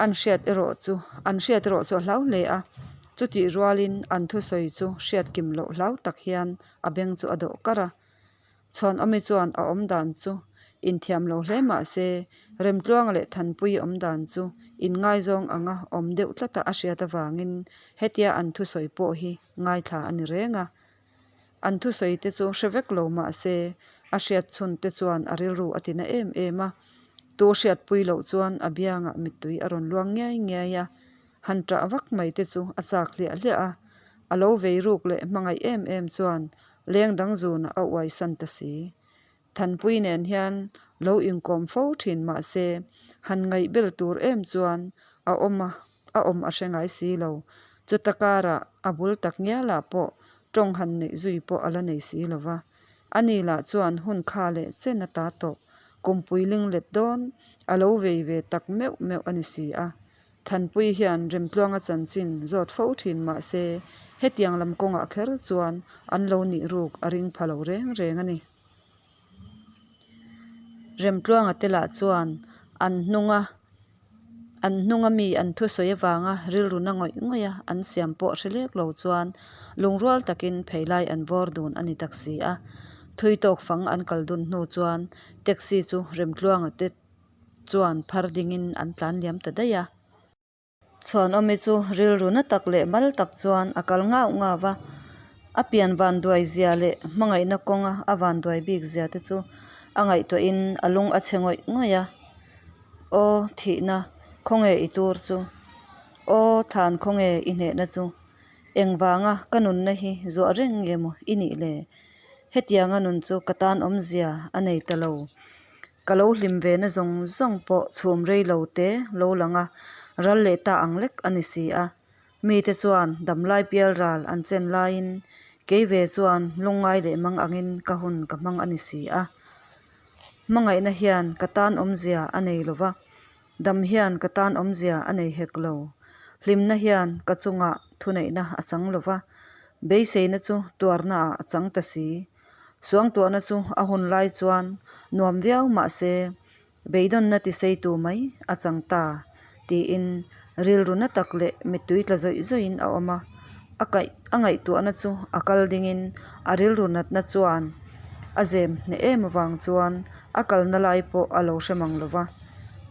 An hriat erawh chu an hriat erawh chu a hlau hle a, chutih rualin an thusawi chu hriat kim loh hlau tak hian a beng chu a dawh kar a. Chhuanawmi chuan a awm dan chu inthiam lo hle mah se, Remtluanga leh Thanpui awm dan chu inngaizawng anga awm deuh tlata a hriat avangin hetia an thusawi pawh hi ngaithla a ni reng a. An thusawi te chu hre vek lo mah se, a hriat chhun te chuan a rilru a tina em em a. Tu hriatpui loh chuan a biangah mittui a rawn luang ngiai ngiai a, han ṭah vak mai te chu a chak hliah hliah a. A lo vei ruk leh hmangaih em em chuan leng dang zunah a uai san ta si. Thanpui nen hian lo inkawm fo thin mah se, han ngaihbel tur em chuan a awm a, a awm a hre ngai si lo. Chuta karah a bul tak ngialah pawh tawng han neih zui pawh a la nei si lo va. Ani lah chuan hun kha leh chen a ta tawh, kumpui ling let dawn a lo vei ve tak meuh meuh a ni si a. Thanpui hian Remtluanga chanchin zawt fo thin mah se, hetiang lam kawngah kher chuan an lo nih ruk a ring pha lo reng reng a ni. Remtluanga te lah chuan an hnunga an hnunga mi an thusawi avanga rilru na ngawih ngawih a an siam pawh hre lek lo chuan lungrual takin pheilai an vawr dun a ni tak si a. Thui tawk fang an kal dun hnu chuan taxi chu Remtluanga te chuan phar dingin an tlan liam ta daih a. Chhuanawmi chu rilru na tak leh mal tak chuan a kal ngauh ngauh va, a pian vanduai zia leh hmangaihna kawnga a vanduai bik zia te chu a ngaihtuahin a lung a chhe ngawih ngawih a. Aw thihna, khawnge i tur chu? Aw thlan khawnge i hnehna chu? Engvanga ka nunna hi zuah reng nge maw i nih le? Hetianga nun chu ka tan awmzia a nei ta lo. Ka lo hlim ve na zawng zawng pawh chhum rei lo te lo lang a, ral leh ta ang lek a ni si a. Mite chuan damlai pial ral an chen laiin kei ve chuan lungngai leh mang angin ka hun ka hmang a ni si a. Hmangaihna hian ka tan awmzia a nei lo va, dam hian ka tan awmzia a nei hek lo. Hlimna hian ka chungah thuneihna a chang lo va, beiseina chu tuarnaah a chang ta si. Suangtuahna chu a hun lai chuan nuam viau mah se, beidawnna tiseitu mai a chang ta tiin rilru na tak leh mittui tla zawih zawihin a awm a. A kaih a ngaihtuahna chu a kal dingin a rilru natna chuan a zem hneh em avang chuan a kalna lai pawh a lo hre mang lo va.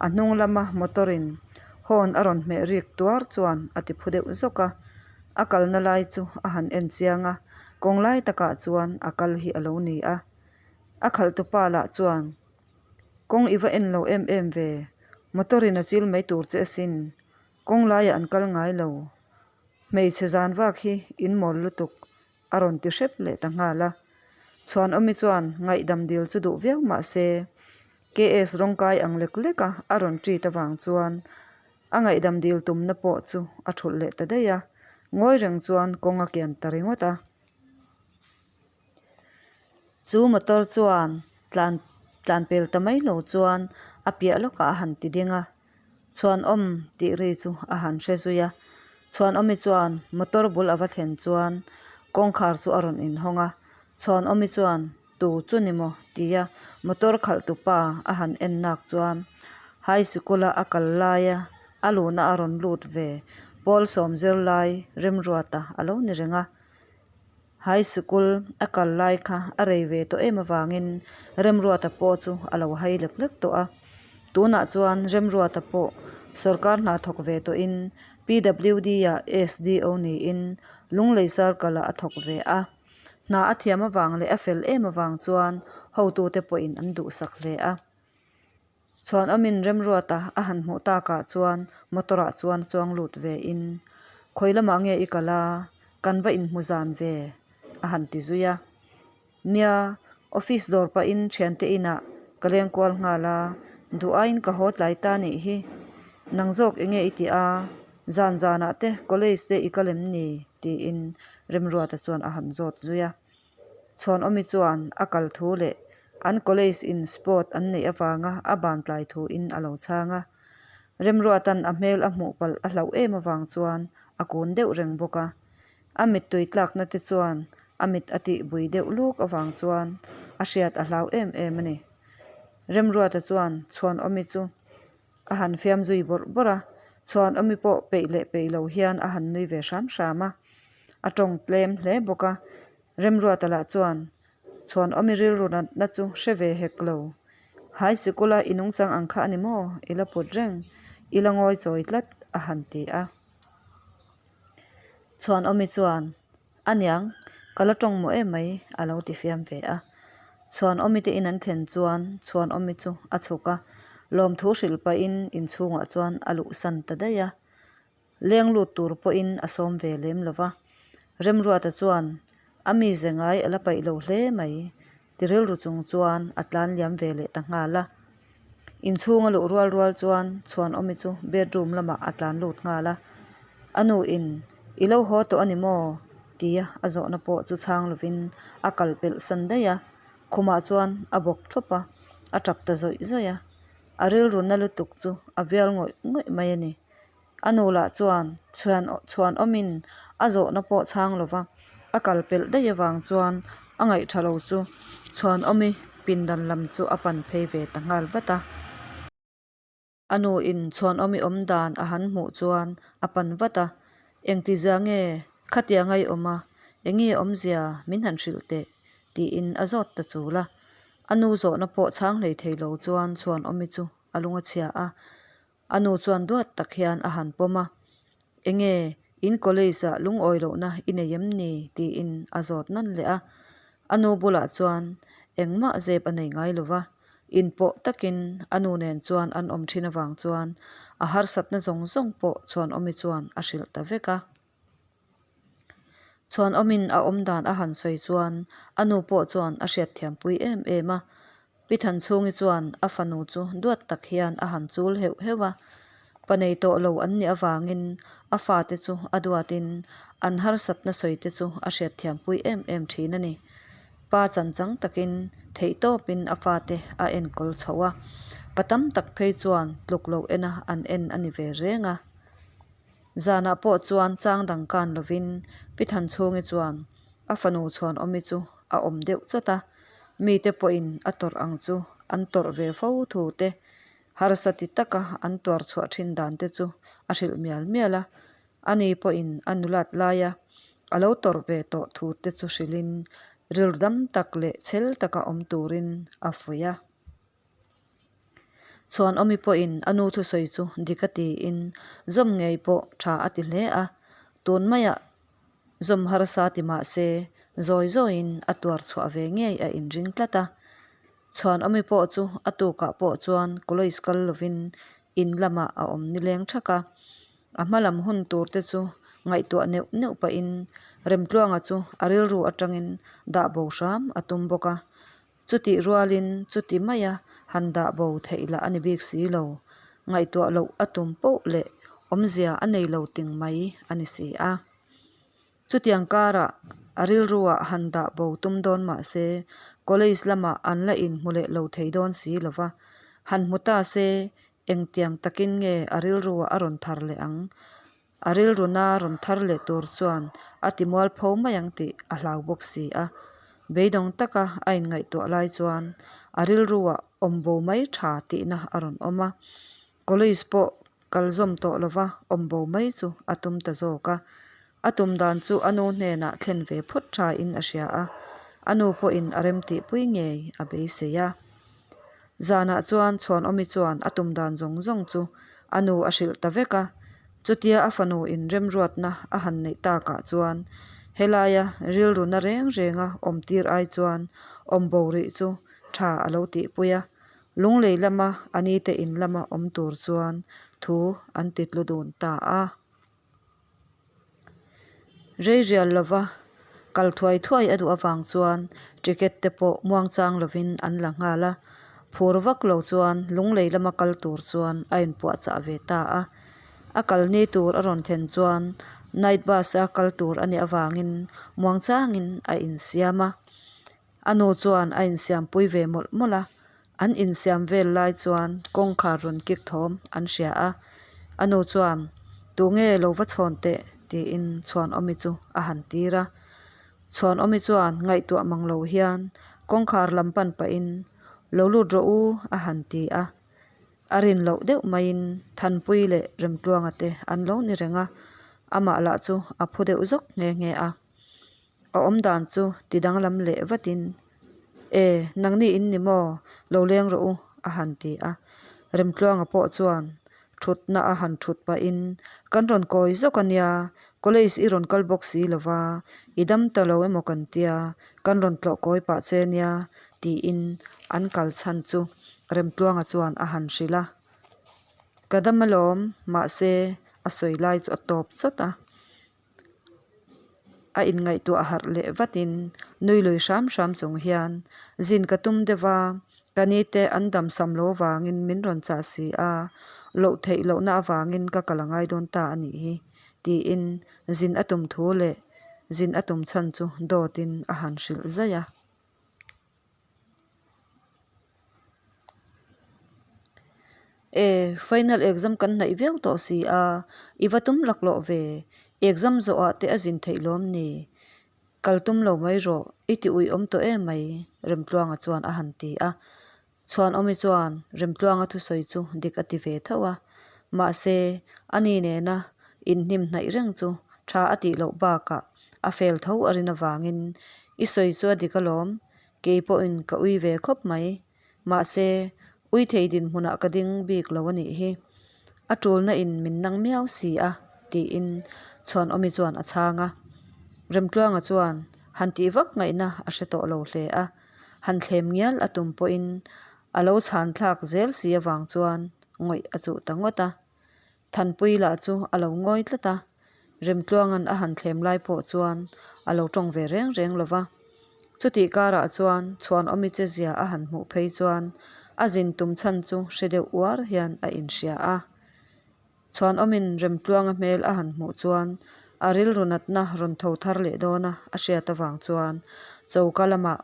A hnung lama motor in horn a rawn hmeh rik tuar chuan a ti phu deuh zawk a. A kalna lai chu a han en chiang a, kawng lai takah chuan a kal hi a lo ni a. A khalhtupa lah chuan, Kawng i va en lo em em ve, motor in a chil mai tur che asin, kawng laiah an kal ngai lo. Hmeichhe zan vak hi in mawl lutuk, a rawn ti hrep leh ta nghal a. Chhuanawmi chuan ngaihdam dil chu duh viau mah se, KS rawngkai ang lek lek a a rawn treat avang chuan A ngaihdam dil tumna pawh chu a thulh leh ta daih a, ngawi reng chuan kawng a kian ta ringawt a. Chu motor chuan tlan tlan pel ta mai lo chuan a piah lawkah a han ti ding a, Chhuanawm tih ri chu a han hre zui a. Chhuanawmi chuan motor bul a va thlen chuan kawngkhar chu a rawn inhawng a, Chhuanawmi chuan Tu chu ni maw? tia motor khalh tu pa a han en nak chuan high sikul a a kal laia a luhna a rawn lut ve pawl sawm zir lai Remruata a lo ni reng a. High sikul a kal lai kha a rei ve tawh em avangin Remruata pawh chu a lo hai lek lek tawh a. Tunah chuan Remruata pawh Sorkar hna thawk ve tawhin PWD-ah SDO niin Lunglei Circle-ah a thawk ve a. Hna a thiam avang leh a fel em avang chuan hotute pawhin an duhsak hle a. Chhuanawmin Remruata a han hmuh takah chuan motor-ah chuan chuang lut ve in, Khawi lamah nge i kal a, kan va inhmu zan ve? a han ti zui a. Nia, office dawr pahin thiante inah ka leng kual nghal a, duh aiin ka haw tlai ta nih hi. Nang zawk enge i tih a, zan zanah te college te i kal em ni? tiin Remruata chuan a han zawt zui a. Chhuanawmi chuan a kal thu leh an college in sport an neih avanga a ban tlai thu in a lo chhang a. Remruata'n a hmel a hmuh palh a hlauh em avang chuan a kun deuh reng bawk a. A mittui tlakna te chuan a mit a tih bui deuh luk avang chuan a hriat a hlau em em a ni. Remruata chuan Chhuanawmi chu a han fiam zui bawrh bawrh a, Chhuanawmi pawh peih leh peih lo hian a han nui ve hram hram a. A tawng tlem hle bawk a, Remruata lah chuan Chhuanawmi rilru natna chu hre ve hek lo. Hai sikula i nungchang ang kha a ni maw? I la put reng, i la ngawi chawi tlat a han ti a. Chhuanawmi chuan, Aniang, ka la tawng mawh em mai, a lo ti fiam ve a. Chhuanawmi te in an thlen chuan Chhuanawmi chu a chhuk a, lawmthu hrilh pahin inchhungah chuan a luhsan ta daih a. Leng lut tur pawhin a sawm ve lem lo va. Remruata chuan, A mize ngai a la paih lo hle mai, ti rilru chung chuan a tlan liam ve leh ta nghal a. Inchhung a luh rual rual chuan Chhuanawmi chu bedroom lamah a tlan lut nghal a. A nu in, I lo haw tawh a ni maw? tia a zawhna pawh chu chhang lovin a kal pelh san daih a. Khumah chuan a bawk thlawp a, a tap ta zawih zawih a. A rilru na lutuk chu a vial ngawih ngawih mai a ni. A nu lah chuan chhuan chhuanawmin a zawhna pawh chhang lo va, a kal pelh daih avang chuan a ngaih tha lo chu chhuanawmi pindan lam chu a pan phei ve ta nghal vat a. A nu in chhuanawmi awm dan a han hmuh chuan a pan vat a, Engtizia nge khatiang a i awm a, enge awmzia min han hrilh teh? tiin a zawt ta chul a. A nu zawhna pawh chhang hlei thei lo chuan chhuanawmi chu a lung a chhia a. A nu chuan duat tak hian a han pawm a, Enge, in college-ah lungawi lohna i nei em ni? tiin a zawt nawn leh a. A nu bulah chuan engmah zep a nei ngai lo va, inpawh takin a nu nen chuan an awm thin avang chuan a harsatna zawng zawng pawh Chhuanawmi chuan a hrilh ta vek a. Chhuanawmin a awm dan a han sawi chuan a nu pawh chuan a hriatthiampui em em a. Pi Thanchhungi chuan a fanu chu duat tak hian a han chul heuh heuh a. Pa nei tawh lo an nih avangin a fate chu a duatin an harsatna sawi te chu a hriatthiampui em em thin a ni. Pa chanchang takin theihtawpin a fate a enkawl chho a. Pa tam tak phei chuan tluk loh ena an en a ni ve reng a. Zanah pawh chuan chang dang kan lovin Pi Thanchhungi chuan a fanu Chhuanawmi chu a awm deuh chawt a, mite pawhin a tawrh ang chu an tawrh ve fo thu te, harsa ti taka an tuar chhuah thin dan te chu a hrilh mial mial a, ani pawhin a nulat laia a lo tawrh ve tawh thu te chu hrilhin rilru dam tak leh chhel taka awm turin a fuih a. Chhuanawmi pawhin a nu thusawi chu dik a tiin zawm ngei pawh tha a ti hle a, tun maiah zawm harsa ti mah se zawi zawiin a tuar chhuah ve ngei a inring tlat a. Chhuanawmi pawh chu a tukah pawh chuan college kal lovin in lamah a awm nileng thak a, a hma lam hun tur te chu ngaihtuah neuh neuh pahin Remtluanga chu a rilru atangin dah bo hram a tum bawk a. Chutih rualin chuti maia han dah bo theih lah a ni bik si lo. Ngaihtuah loh a tum poh leh awmzia a nei lo ting mai a ni si a. Chutiang karah a rilruah han dah bo tum dawn mah se college lamah an la inhmu leh lo thei dawn si lo va. Han hmu ta se engtiang takin nge a rilruah a rawn thar leh ang? A rilruna rawn thar leh tur chuan a ti mualpho mai ang tih a hlau bawk si a. Beidawng taka a inngaihtuah lai chuan a rilruah awm bo mai tha tihna a rawn awm a. College pawh kal zawm tawh lova awm bo mai chu a tum ta zawk a. A tum dan chu a nu hnenah thlen ve phawt thain a hria a, a nu pawhin a remtihpui ngei a beisei a. Zanah chuan Chhuanawmi chuan a tum dan zawng zawng chu. A nu a hrilh ta vek a, chutia a fanu in remruatna a han neih takah chuan helaia rilru na reng renga awm tir ai chuan awm bo rih chu tha a lo tihpui a, lunglei lama a nite in lama awm tur chuan thu an ti tlu dun ta a. Rei rial lova kal thuai thuai a duh avang chuan ticket te pawh muangchang lovin an la nghal a, phur vak lo chuan lunglei lama kal tur chuan a inpuahchah ve ta a. A kal ni tur a rawn thlen chuan night bus a kal tur a nih avangin muangchangin a insiam a. A nu chuan a insiampui ve mawlh mawlh a, an insiam vel lai chuan kawngkhar rawn kik thawm an hria a. A nu chuan, Tunge lo va chhawn teh? tiin Chhuanawmi chu a han tir a. Chhuanawmi chuan ngaihtuah mang lo hian kawngkhar lam pan pahin, Lo lut rawh u a han ti a. A rin loh deuh maiin Thanpui leh Remtluanga te an lo ni reng a, amah lah chu a phu deuh zawk nghe nghe a. A awm dan chu ti danglam leh vatin, E, nangni in ni maw? Lo leng rawh u, a han ti a. Remtluanga pawh chuan thutna a han thut pahin, Kan rawn kawi zawk a nia, college i rawn kal bawk si lo va, i dam ta lo emaw kan tia, kan rawn tlawh kawi pah che nia, tiin an kal chhan chu Remtluanga chuan a han hrilh a. Ka dam alawm, mahse a sawi lai chu a tawp chawt a. A inngaihtuah harh leh vatin nui lui hram hram chung hian zin ka tum deuh a, ka ni te an dam sam lo avangin min rawn chah si a, loh theih lohna avangin ka kal a ngai dawn ta a nih hi tiin zin a tum thu leh zin a tum chhan chu dawtin a han hrilh zaih a. E, final exam kan hnaih viau tawh si a, i va tum laklawh ve, exam zawhah te a zin theih lawm ni? Kal tum lo mai rawh, i ti ui awm tawh em mai, Remtluanga chuan a han ti a. Chhuanawmi chuan Remtluanga thusawi chu dik a ti ve tho a, mahse, ani nena inhnim hnaih reng chu tha a tih loh bakah a fel tho a rin avangin i sawi chu a dik alawm, kei pawhin ka ui ve khawp mai. Mahse, ui thei dinhmunah ka ding bik lo a nih hi. A tulna in min nang miau si a, tiin Chhuanawmi chuan a chhang a. Remtluanga chuan han tih vak ngaihna a hre tawh lo hle a, han thlem ngial a tum pawhin a lo chhan thlak zel si avang chuan ngawih a chuh ta ngawt a. Thanpui lah chu a lo ngawi tlat a, Remtluanga'n a han thlem lai pawh chuan a lo tawng ve reng reng lo va. Chutih karah chuan Chhuanawmi che zia a han hmuh phei chuan a zin tum chhan chu hre deuh uar hian a inhria a. Chhuanawmin Remtluanga hmel a han hmuh chuan a rilru natna rawn tho thar leh dawn a a hriat avang chuan choka lamah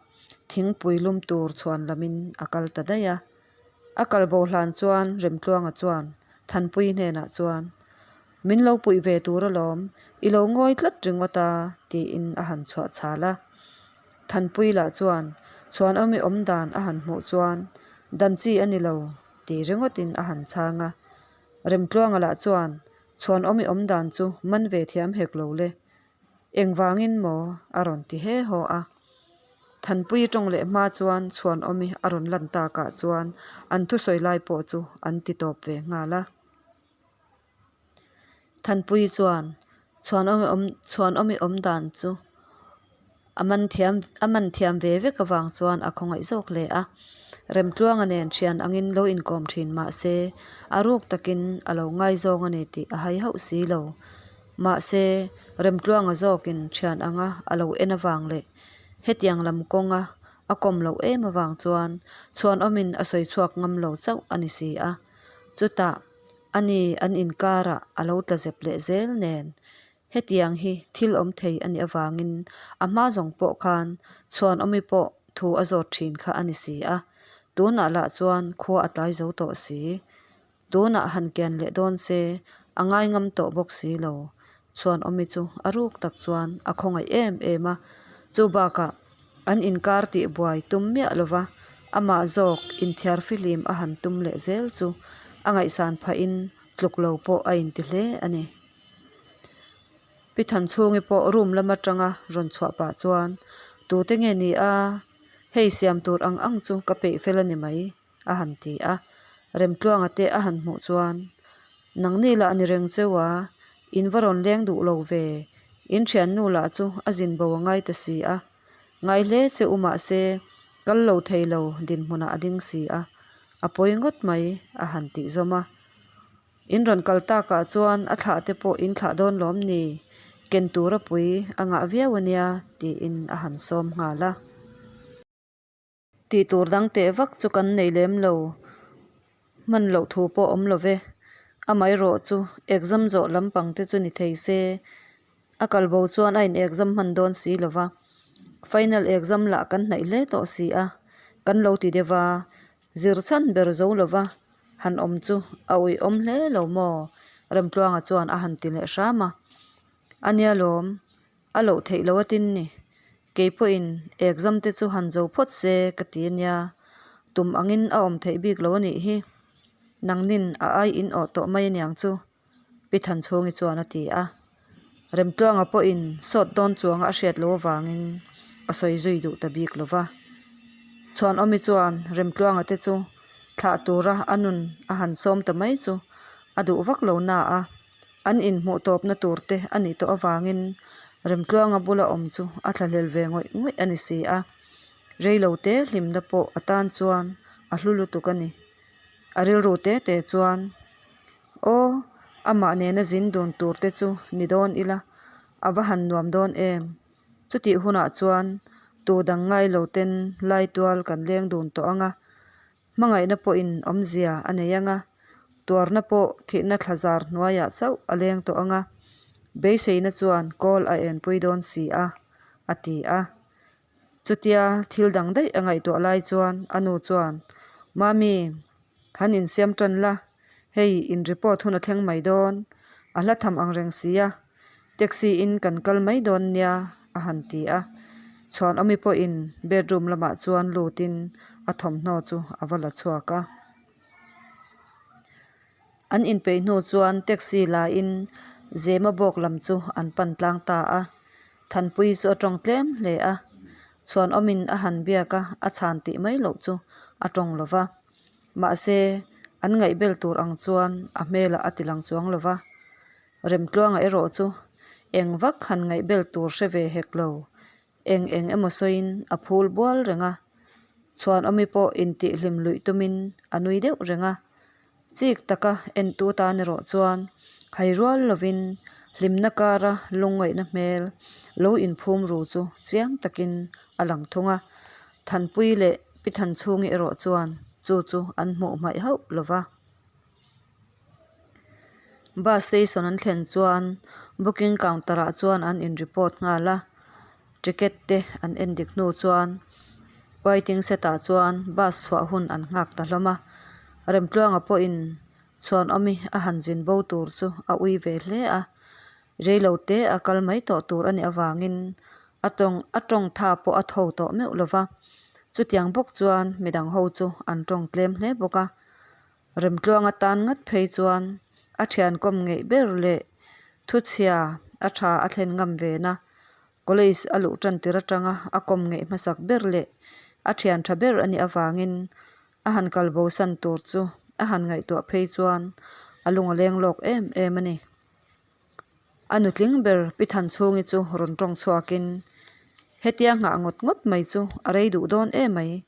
thingpui lum tur chhuan lamin a kal ta daih a. A kal bo hlan chuan Remtluanga chuan Thanpui hnenah chuan, Min lo puih ve tur alawm, i lo ngawi tlat ringawt a, tiin a han chhuah chhal a. Thanpui lah chuan Chhuanawmi awm dan a han hmuh chuan, Dan chi a ni lo, ti ringawtin a han chhang a. Remtluanga lah chuan Chhuanawmi awm dan chu man ve thiam hek lo le, Engvangin maw? a rawn ti he haw a. Thanpui tawng leh hma chuan Chhuanawmi a rawn lan takah chuan an thusawi lai pawh chu an ti tawp ve nghal a. Thanpui chuan Chhuanawmi awm Chhuanawmi awm dan chu a man thiam a man thiam ve vek avang chuan a khawngaih zawk hle a. Remtluanga nen thian angin lo inkawm thin mah se a ruk takin a lo ngaizawng a ni tih a hai hauh si lo. Mahse, Remtluanga zawkin thian anga a lo en avang leh hetiang lam kawnga a kawm loh em avang chuan chhuanawmin a sawi chhuak ngam lo chauh a ni si a. Chutah, ani an inkarah a lo tla zep leh zel nen hetiang hi thil awm thei a nih avangin a hma zawng pawh khan chhuanawmi pawh thu a zawt thin kha a ni si a. Tunah lah chuan khua a tlai zo tawh si. Tunah han kian leh dawn se, a ngai ngam tawh bawk si lo. Chhuanawmi chu a ruk tak chuan a khawngaih em em a, chu bakah an inkar tih buai tum miah lo va, amah zawk inthiar fihlim a han tum leh zel chu a ngaihsan phahin tluk lo pawh a inti hle a ni. Pi Thanchhungi pawh room lam atanga rawn chhuah pah chuan, Tute nge ni a? Hei siam tur ang ang chu ka peih fel a ni mai. a han ti a. Remtluanga te a han hmuh chuan. Nangni lah ni reng cheu a, in va rawn leng duh lo ve, in thiannu lah chu a zin bo a ngai ta si a. Ngai hle che u mahse, kal lo thei lo dinhmunah a ding si a, a pawi ngawt mai a han tih zawm a. In rawn kal takah chuan a thlah te pawh in thlah dawn lawm ni? Ken tura pui a ngah viau a nia tiin a han sawm nghal a. Tih tur dang teh vak chu kan nei lem lo. Hman loh thu pawh awm lo ve. Amaherawh chu exam zawh lampang te chu ni thei se. A kal bo chuan a in exam hman dawn si lo va. Final exam lah kan hnaih hle tawh si a. Kan lo ti deuh a, zir chhan ber zo lo va han awm chu a uihawm hle lo maw? Remtluanga chuan a han ti leh hram a. A nia lawm, a loh theih loh atin ni. Kei pawhin exam te chu han zo phawt se ka ti a nia, tum angin a awm theih bik lo a nih hi. Nangnin a ai in awh tawh mai aniang chu, Pi Thanchhungi chuan a ti a. Remtluanga pawhin sawt dawn chuanga a hriat loh avangin a sawi zui duh ta bik lo va. Chhuanawmi chuan Remtluanga te chu thlah tura a nun a han sawm ta mai chu a duh vak lo na a. An inhmuh tawpna tur te a nih tawh avangin Remtluanga bula awm chu a thlahlel ve ngawih ngawih a ni si a. Reilote hlimna pawh a tan chuan a hlu lutuk a ni. A rilru te te chuan, Aw, amah nena zin dun tur te chu ni dawn ila, a va han nuam dawn em? Chutih hunah chuan tu dang ngai lo ten laitual kan leng dun tawh ang a, Hmangaihna pawhin awmzia a nei ang a, tuarna pawh thihna thla zar hnuaiah chauh a leng tawh ang a, beiseina chuan kawl a enpui dawn si a, a ti a. Chutia thil dang daih a ngaihtuah lai chuan a nu chuan, Mami, han insiam tan la, hei in report hun a thleng mai dawn, a hla tham ang reng si a, Taxi in kan kal mai dawn nia a han ti a, Chhuanawmi pawhin bedroom lamah chuan lutin a thawmhnaw chu a va la chhuak a. An inpeih hnu chuan taxi lain Zema bawk lam chu an pan tlang ta a, Thanpui chu a tawng tlem hle a, Chhuanawmin a han biak a, a chhan tih mai loh chu a tawng lo va. Mahse, an ngaihbel tur ang chuan a hmelah a tilang chuang lo va. Remtluanga erawh chu eng vak han ngaihbel tur hre ve hek lo, eng eng emaw sawiin a phul bual reng a. Chhuanawmi pawh intihhlim luih tumin a nui deuh reng a. Chik taka entu tan erawh chuan hai rual lovin hlimna kara lungngaihna hmel lo inphum ru chu chiang takin a lang thung a. Thanpui leh Pi Thanchhungi erawh chuan chu chu an hmuh hmaih hauh lo va. Bus station an thlen chuan booking counter ah chuan an in report nghal a, ticket te an en dik hnu chuan waiting set ah chuan bus chhuah hun an nghak ta hlawm a, Remtluanga pawhin chhuanawmi a han zin bo tur chu a ui ve hle a, reilo te a kal mai tawh tur a nih avangin a tawng a tawng tha pawh a tho tawh meuh lova, chutiang bawk chuan midang ho chu an tawng tlem hle bawk a. Remtluang atan ngat phei chuan a thian kawm ngeih ber leh thuchhia a tha a thlen ngam ve na. College a luh tan tir atanga a kawm ngeih hmasak ber leh a thian tha ber a nih avangin a han kal bosan tur chu a han ngaihtuah phei chuan a lung a leng lawk em em a ni. A nutling ber Pi Thanchhungi chu rawn tawng chhuakin, Hetia nghah ngawt ngawt mai chu a rei duh dawn em mai,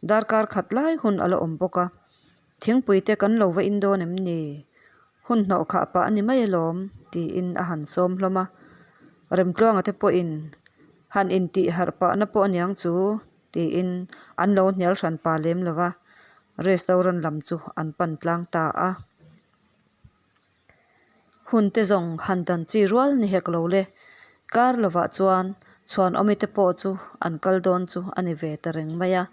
darkar khat lai hun a la awm bawk a, thingpui te kan lo va in dawn em ni? Hun hnawh khah pah a ni mai alawm, tiin a han sawm hlawm a. Remtluanga te pawhin han intih harh pahna pawh aniang chu, tiin an lo hnial hran pa lem lo va, restaurant lam chu an pan tlang ta a. Hun te zawng han dan chi rual ni hek lo le. Kar lovah chuan chhuanawmi te pawh chu an kal dawn chu a ni ve ta reng mai a.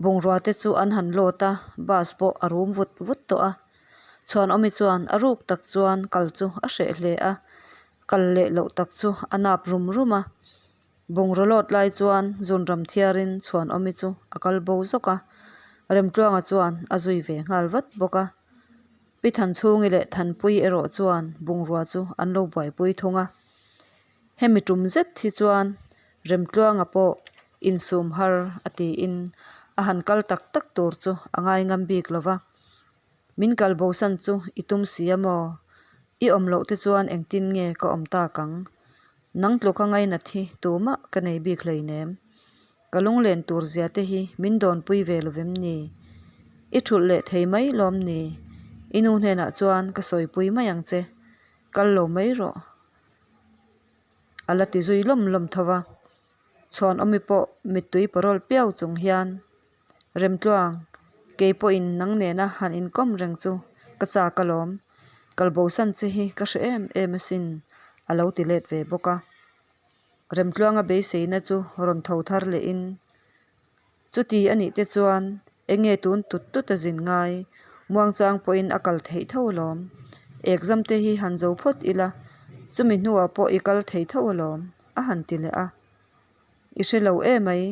Bungrua te chu an han lawt a, bus pawh a rum vut vut tawh a. Chhuanawmi chuan a ruk tak chuan kal chu a hreh hle a, kal leh loh tak chu a nap rum rum a. Bungraw lawt lai chuan zunram thiarin chhuanawmi chu a kal bo zawk a, Remtluanga chuan a zui ve nghal vat bawk a. Pi Thanchhungi leh Thanpui erawh chuan bungrua chu an lo buaipui thung a. Hemi tum zet hi chuan Remtluanga pawh insum har a tiin a han kal tak tak tur chu a ngai ngam bik lo va. Min kal bosan chu i tum si a maw? I awm loh te chuan engtin nge ka awm tak ang? Nang tluka ngainat hi tumah ka nei bik hleinem. Ka lunglen tur zia te hi min dawnpui ve lo vem ni? I thulh leh thei mai lawm ni? I nu hnenah chuan ka sawipui mai ang che. Kal lo mai rawh. A la ti zui lawm lawm tho va. Chhuanawmi pawh mittui parawl piau chung hian Remtluang, kei pawhin nang nena han inkawm reng chu ka chak alawm. Kalbosan che hi ka hre em em asin, a lo ti let ve bawk a. Remtluanga beiseina chu rawn tho thar lehin, Chuti a nih te chuan enge tun tut tut a zin ngai, muangchang pawhin a kal theih tho alawm. Exam te hi han zo phawt ila, chumi hnuah pawh i kal thei tho alawm, a han ti leh a. I hre lo emai,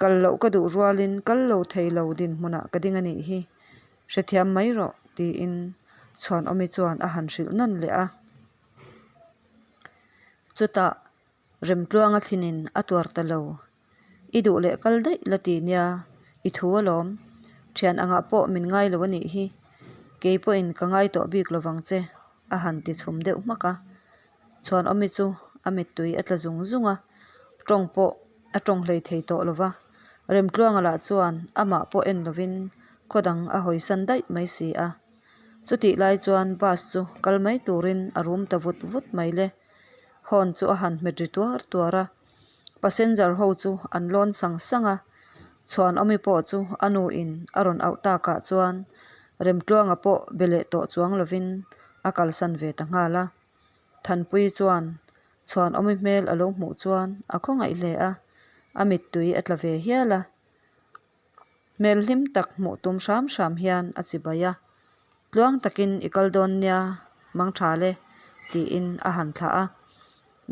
kal loh ka duh rualin kal lo thei lo dinhmunah ka ding a nih hi, hrethiam mai rawh, tiin Chhuanawmi chuan a han hrilh nawn leh a. Chutah Remtluanga thlinin a tuar ta lo. I duh leh kal daih la ti nia, i thu alawm. Thian angah pawh min ngai lo a nih hi. Kei pawhin ka ngai tawh bik lovang che, a han ti chhum deuh hmak a. Chhuanawmi chu a mittui a tla zung zung a, tawng pawh a tawng hlei thei tawh lo va. Remtluanga lah chuan amah pawh en lovin khaw dang a hawisan daih mai si a. Chutih lai chuan bus chu kal mai turin a rum ta vut vut mai le. Horn chu a han hmet ri tuar tuar a, passenger ho chu an lawn sang sang a, Chhuanawmi pawh chu a nu in a rawn auh takah chuan Remtluanga pawh be leh tawh chuang lovin a kalsan ve ta nghal a. Thanpuii chuan Chhuanawmi hmel a lo hmuh chuan a khawngaih hle a, a mittui a tla ve hial a. Hmel hlim tak hmuh tum hram hram hian a chi bai a, Tluang takin i kal dawn nia, mang tha le, tiin a han thlah a.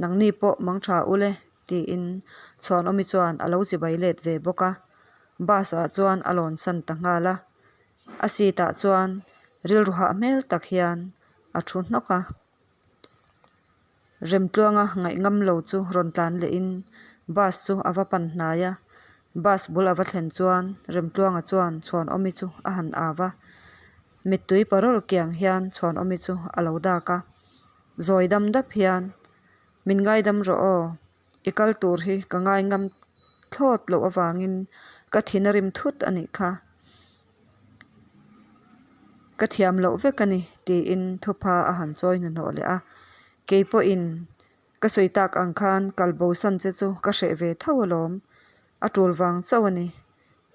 Nangni pawh mang tha u le, tiin Chhuanawmi chuan a lo chi bai let ve bawk a. Bus ah chuan a lawn san ta nghal a. A seat ah chuan rilru hah hmel tak hian a thu hnawk a. Remtluanga ngaih ngam lo chu rawn tlan lehin bus chu a va pan hnai a, bus bul a va thlen chuan Remtluanga chuan Chhuanawmi chu a han au a, mittui parawl kiang hian Chhuanawmi chu a lo dak a, zawi dam dap hian, Min ngaidam rawh aw, i kal tur hi ka ngai ngam thlawt loh avangin ka thin a rim thut a nih kha. Ka thiam loh vek a ni tiin thupha a han chawi hnuhnawh leh a, kei pawhin ka sawi tak ang khan kal bosan che chu ka hreh ve tho alawm, a tul vang chauh a ni,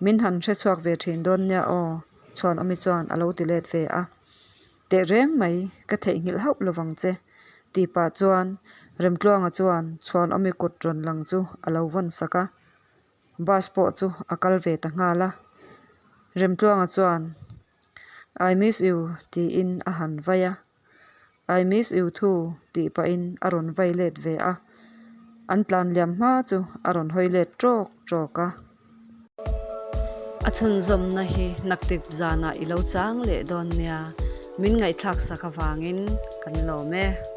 min han hre chhuak ve thin dawn nia aw Chhuanawmi chuan a lo ti let ve a, Tehreng mai ka theihnghilh hauh lovang che tih pah chuan Remtluanga chuan Chhuanawmi kut rawn lang chu a lo vawn sak a. Bus pawh chu a kal ve ta nghal a, Remtluanga chuan I miss you tiin a han vai a, I miss you too tih pahin a rawn vai let ve a, an tlan liam hma chu a rawn hawi let tawk tawk a. A chhunzawmna hi naktip zanah i lo chang leh dawn nia, min ngaihthlak sak avangin kan lawm e.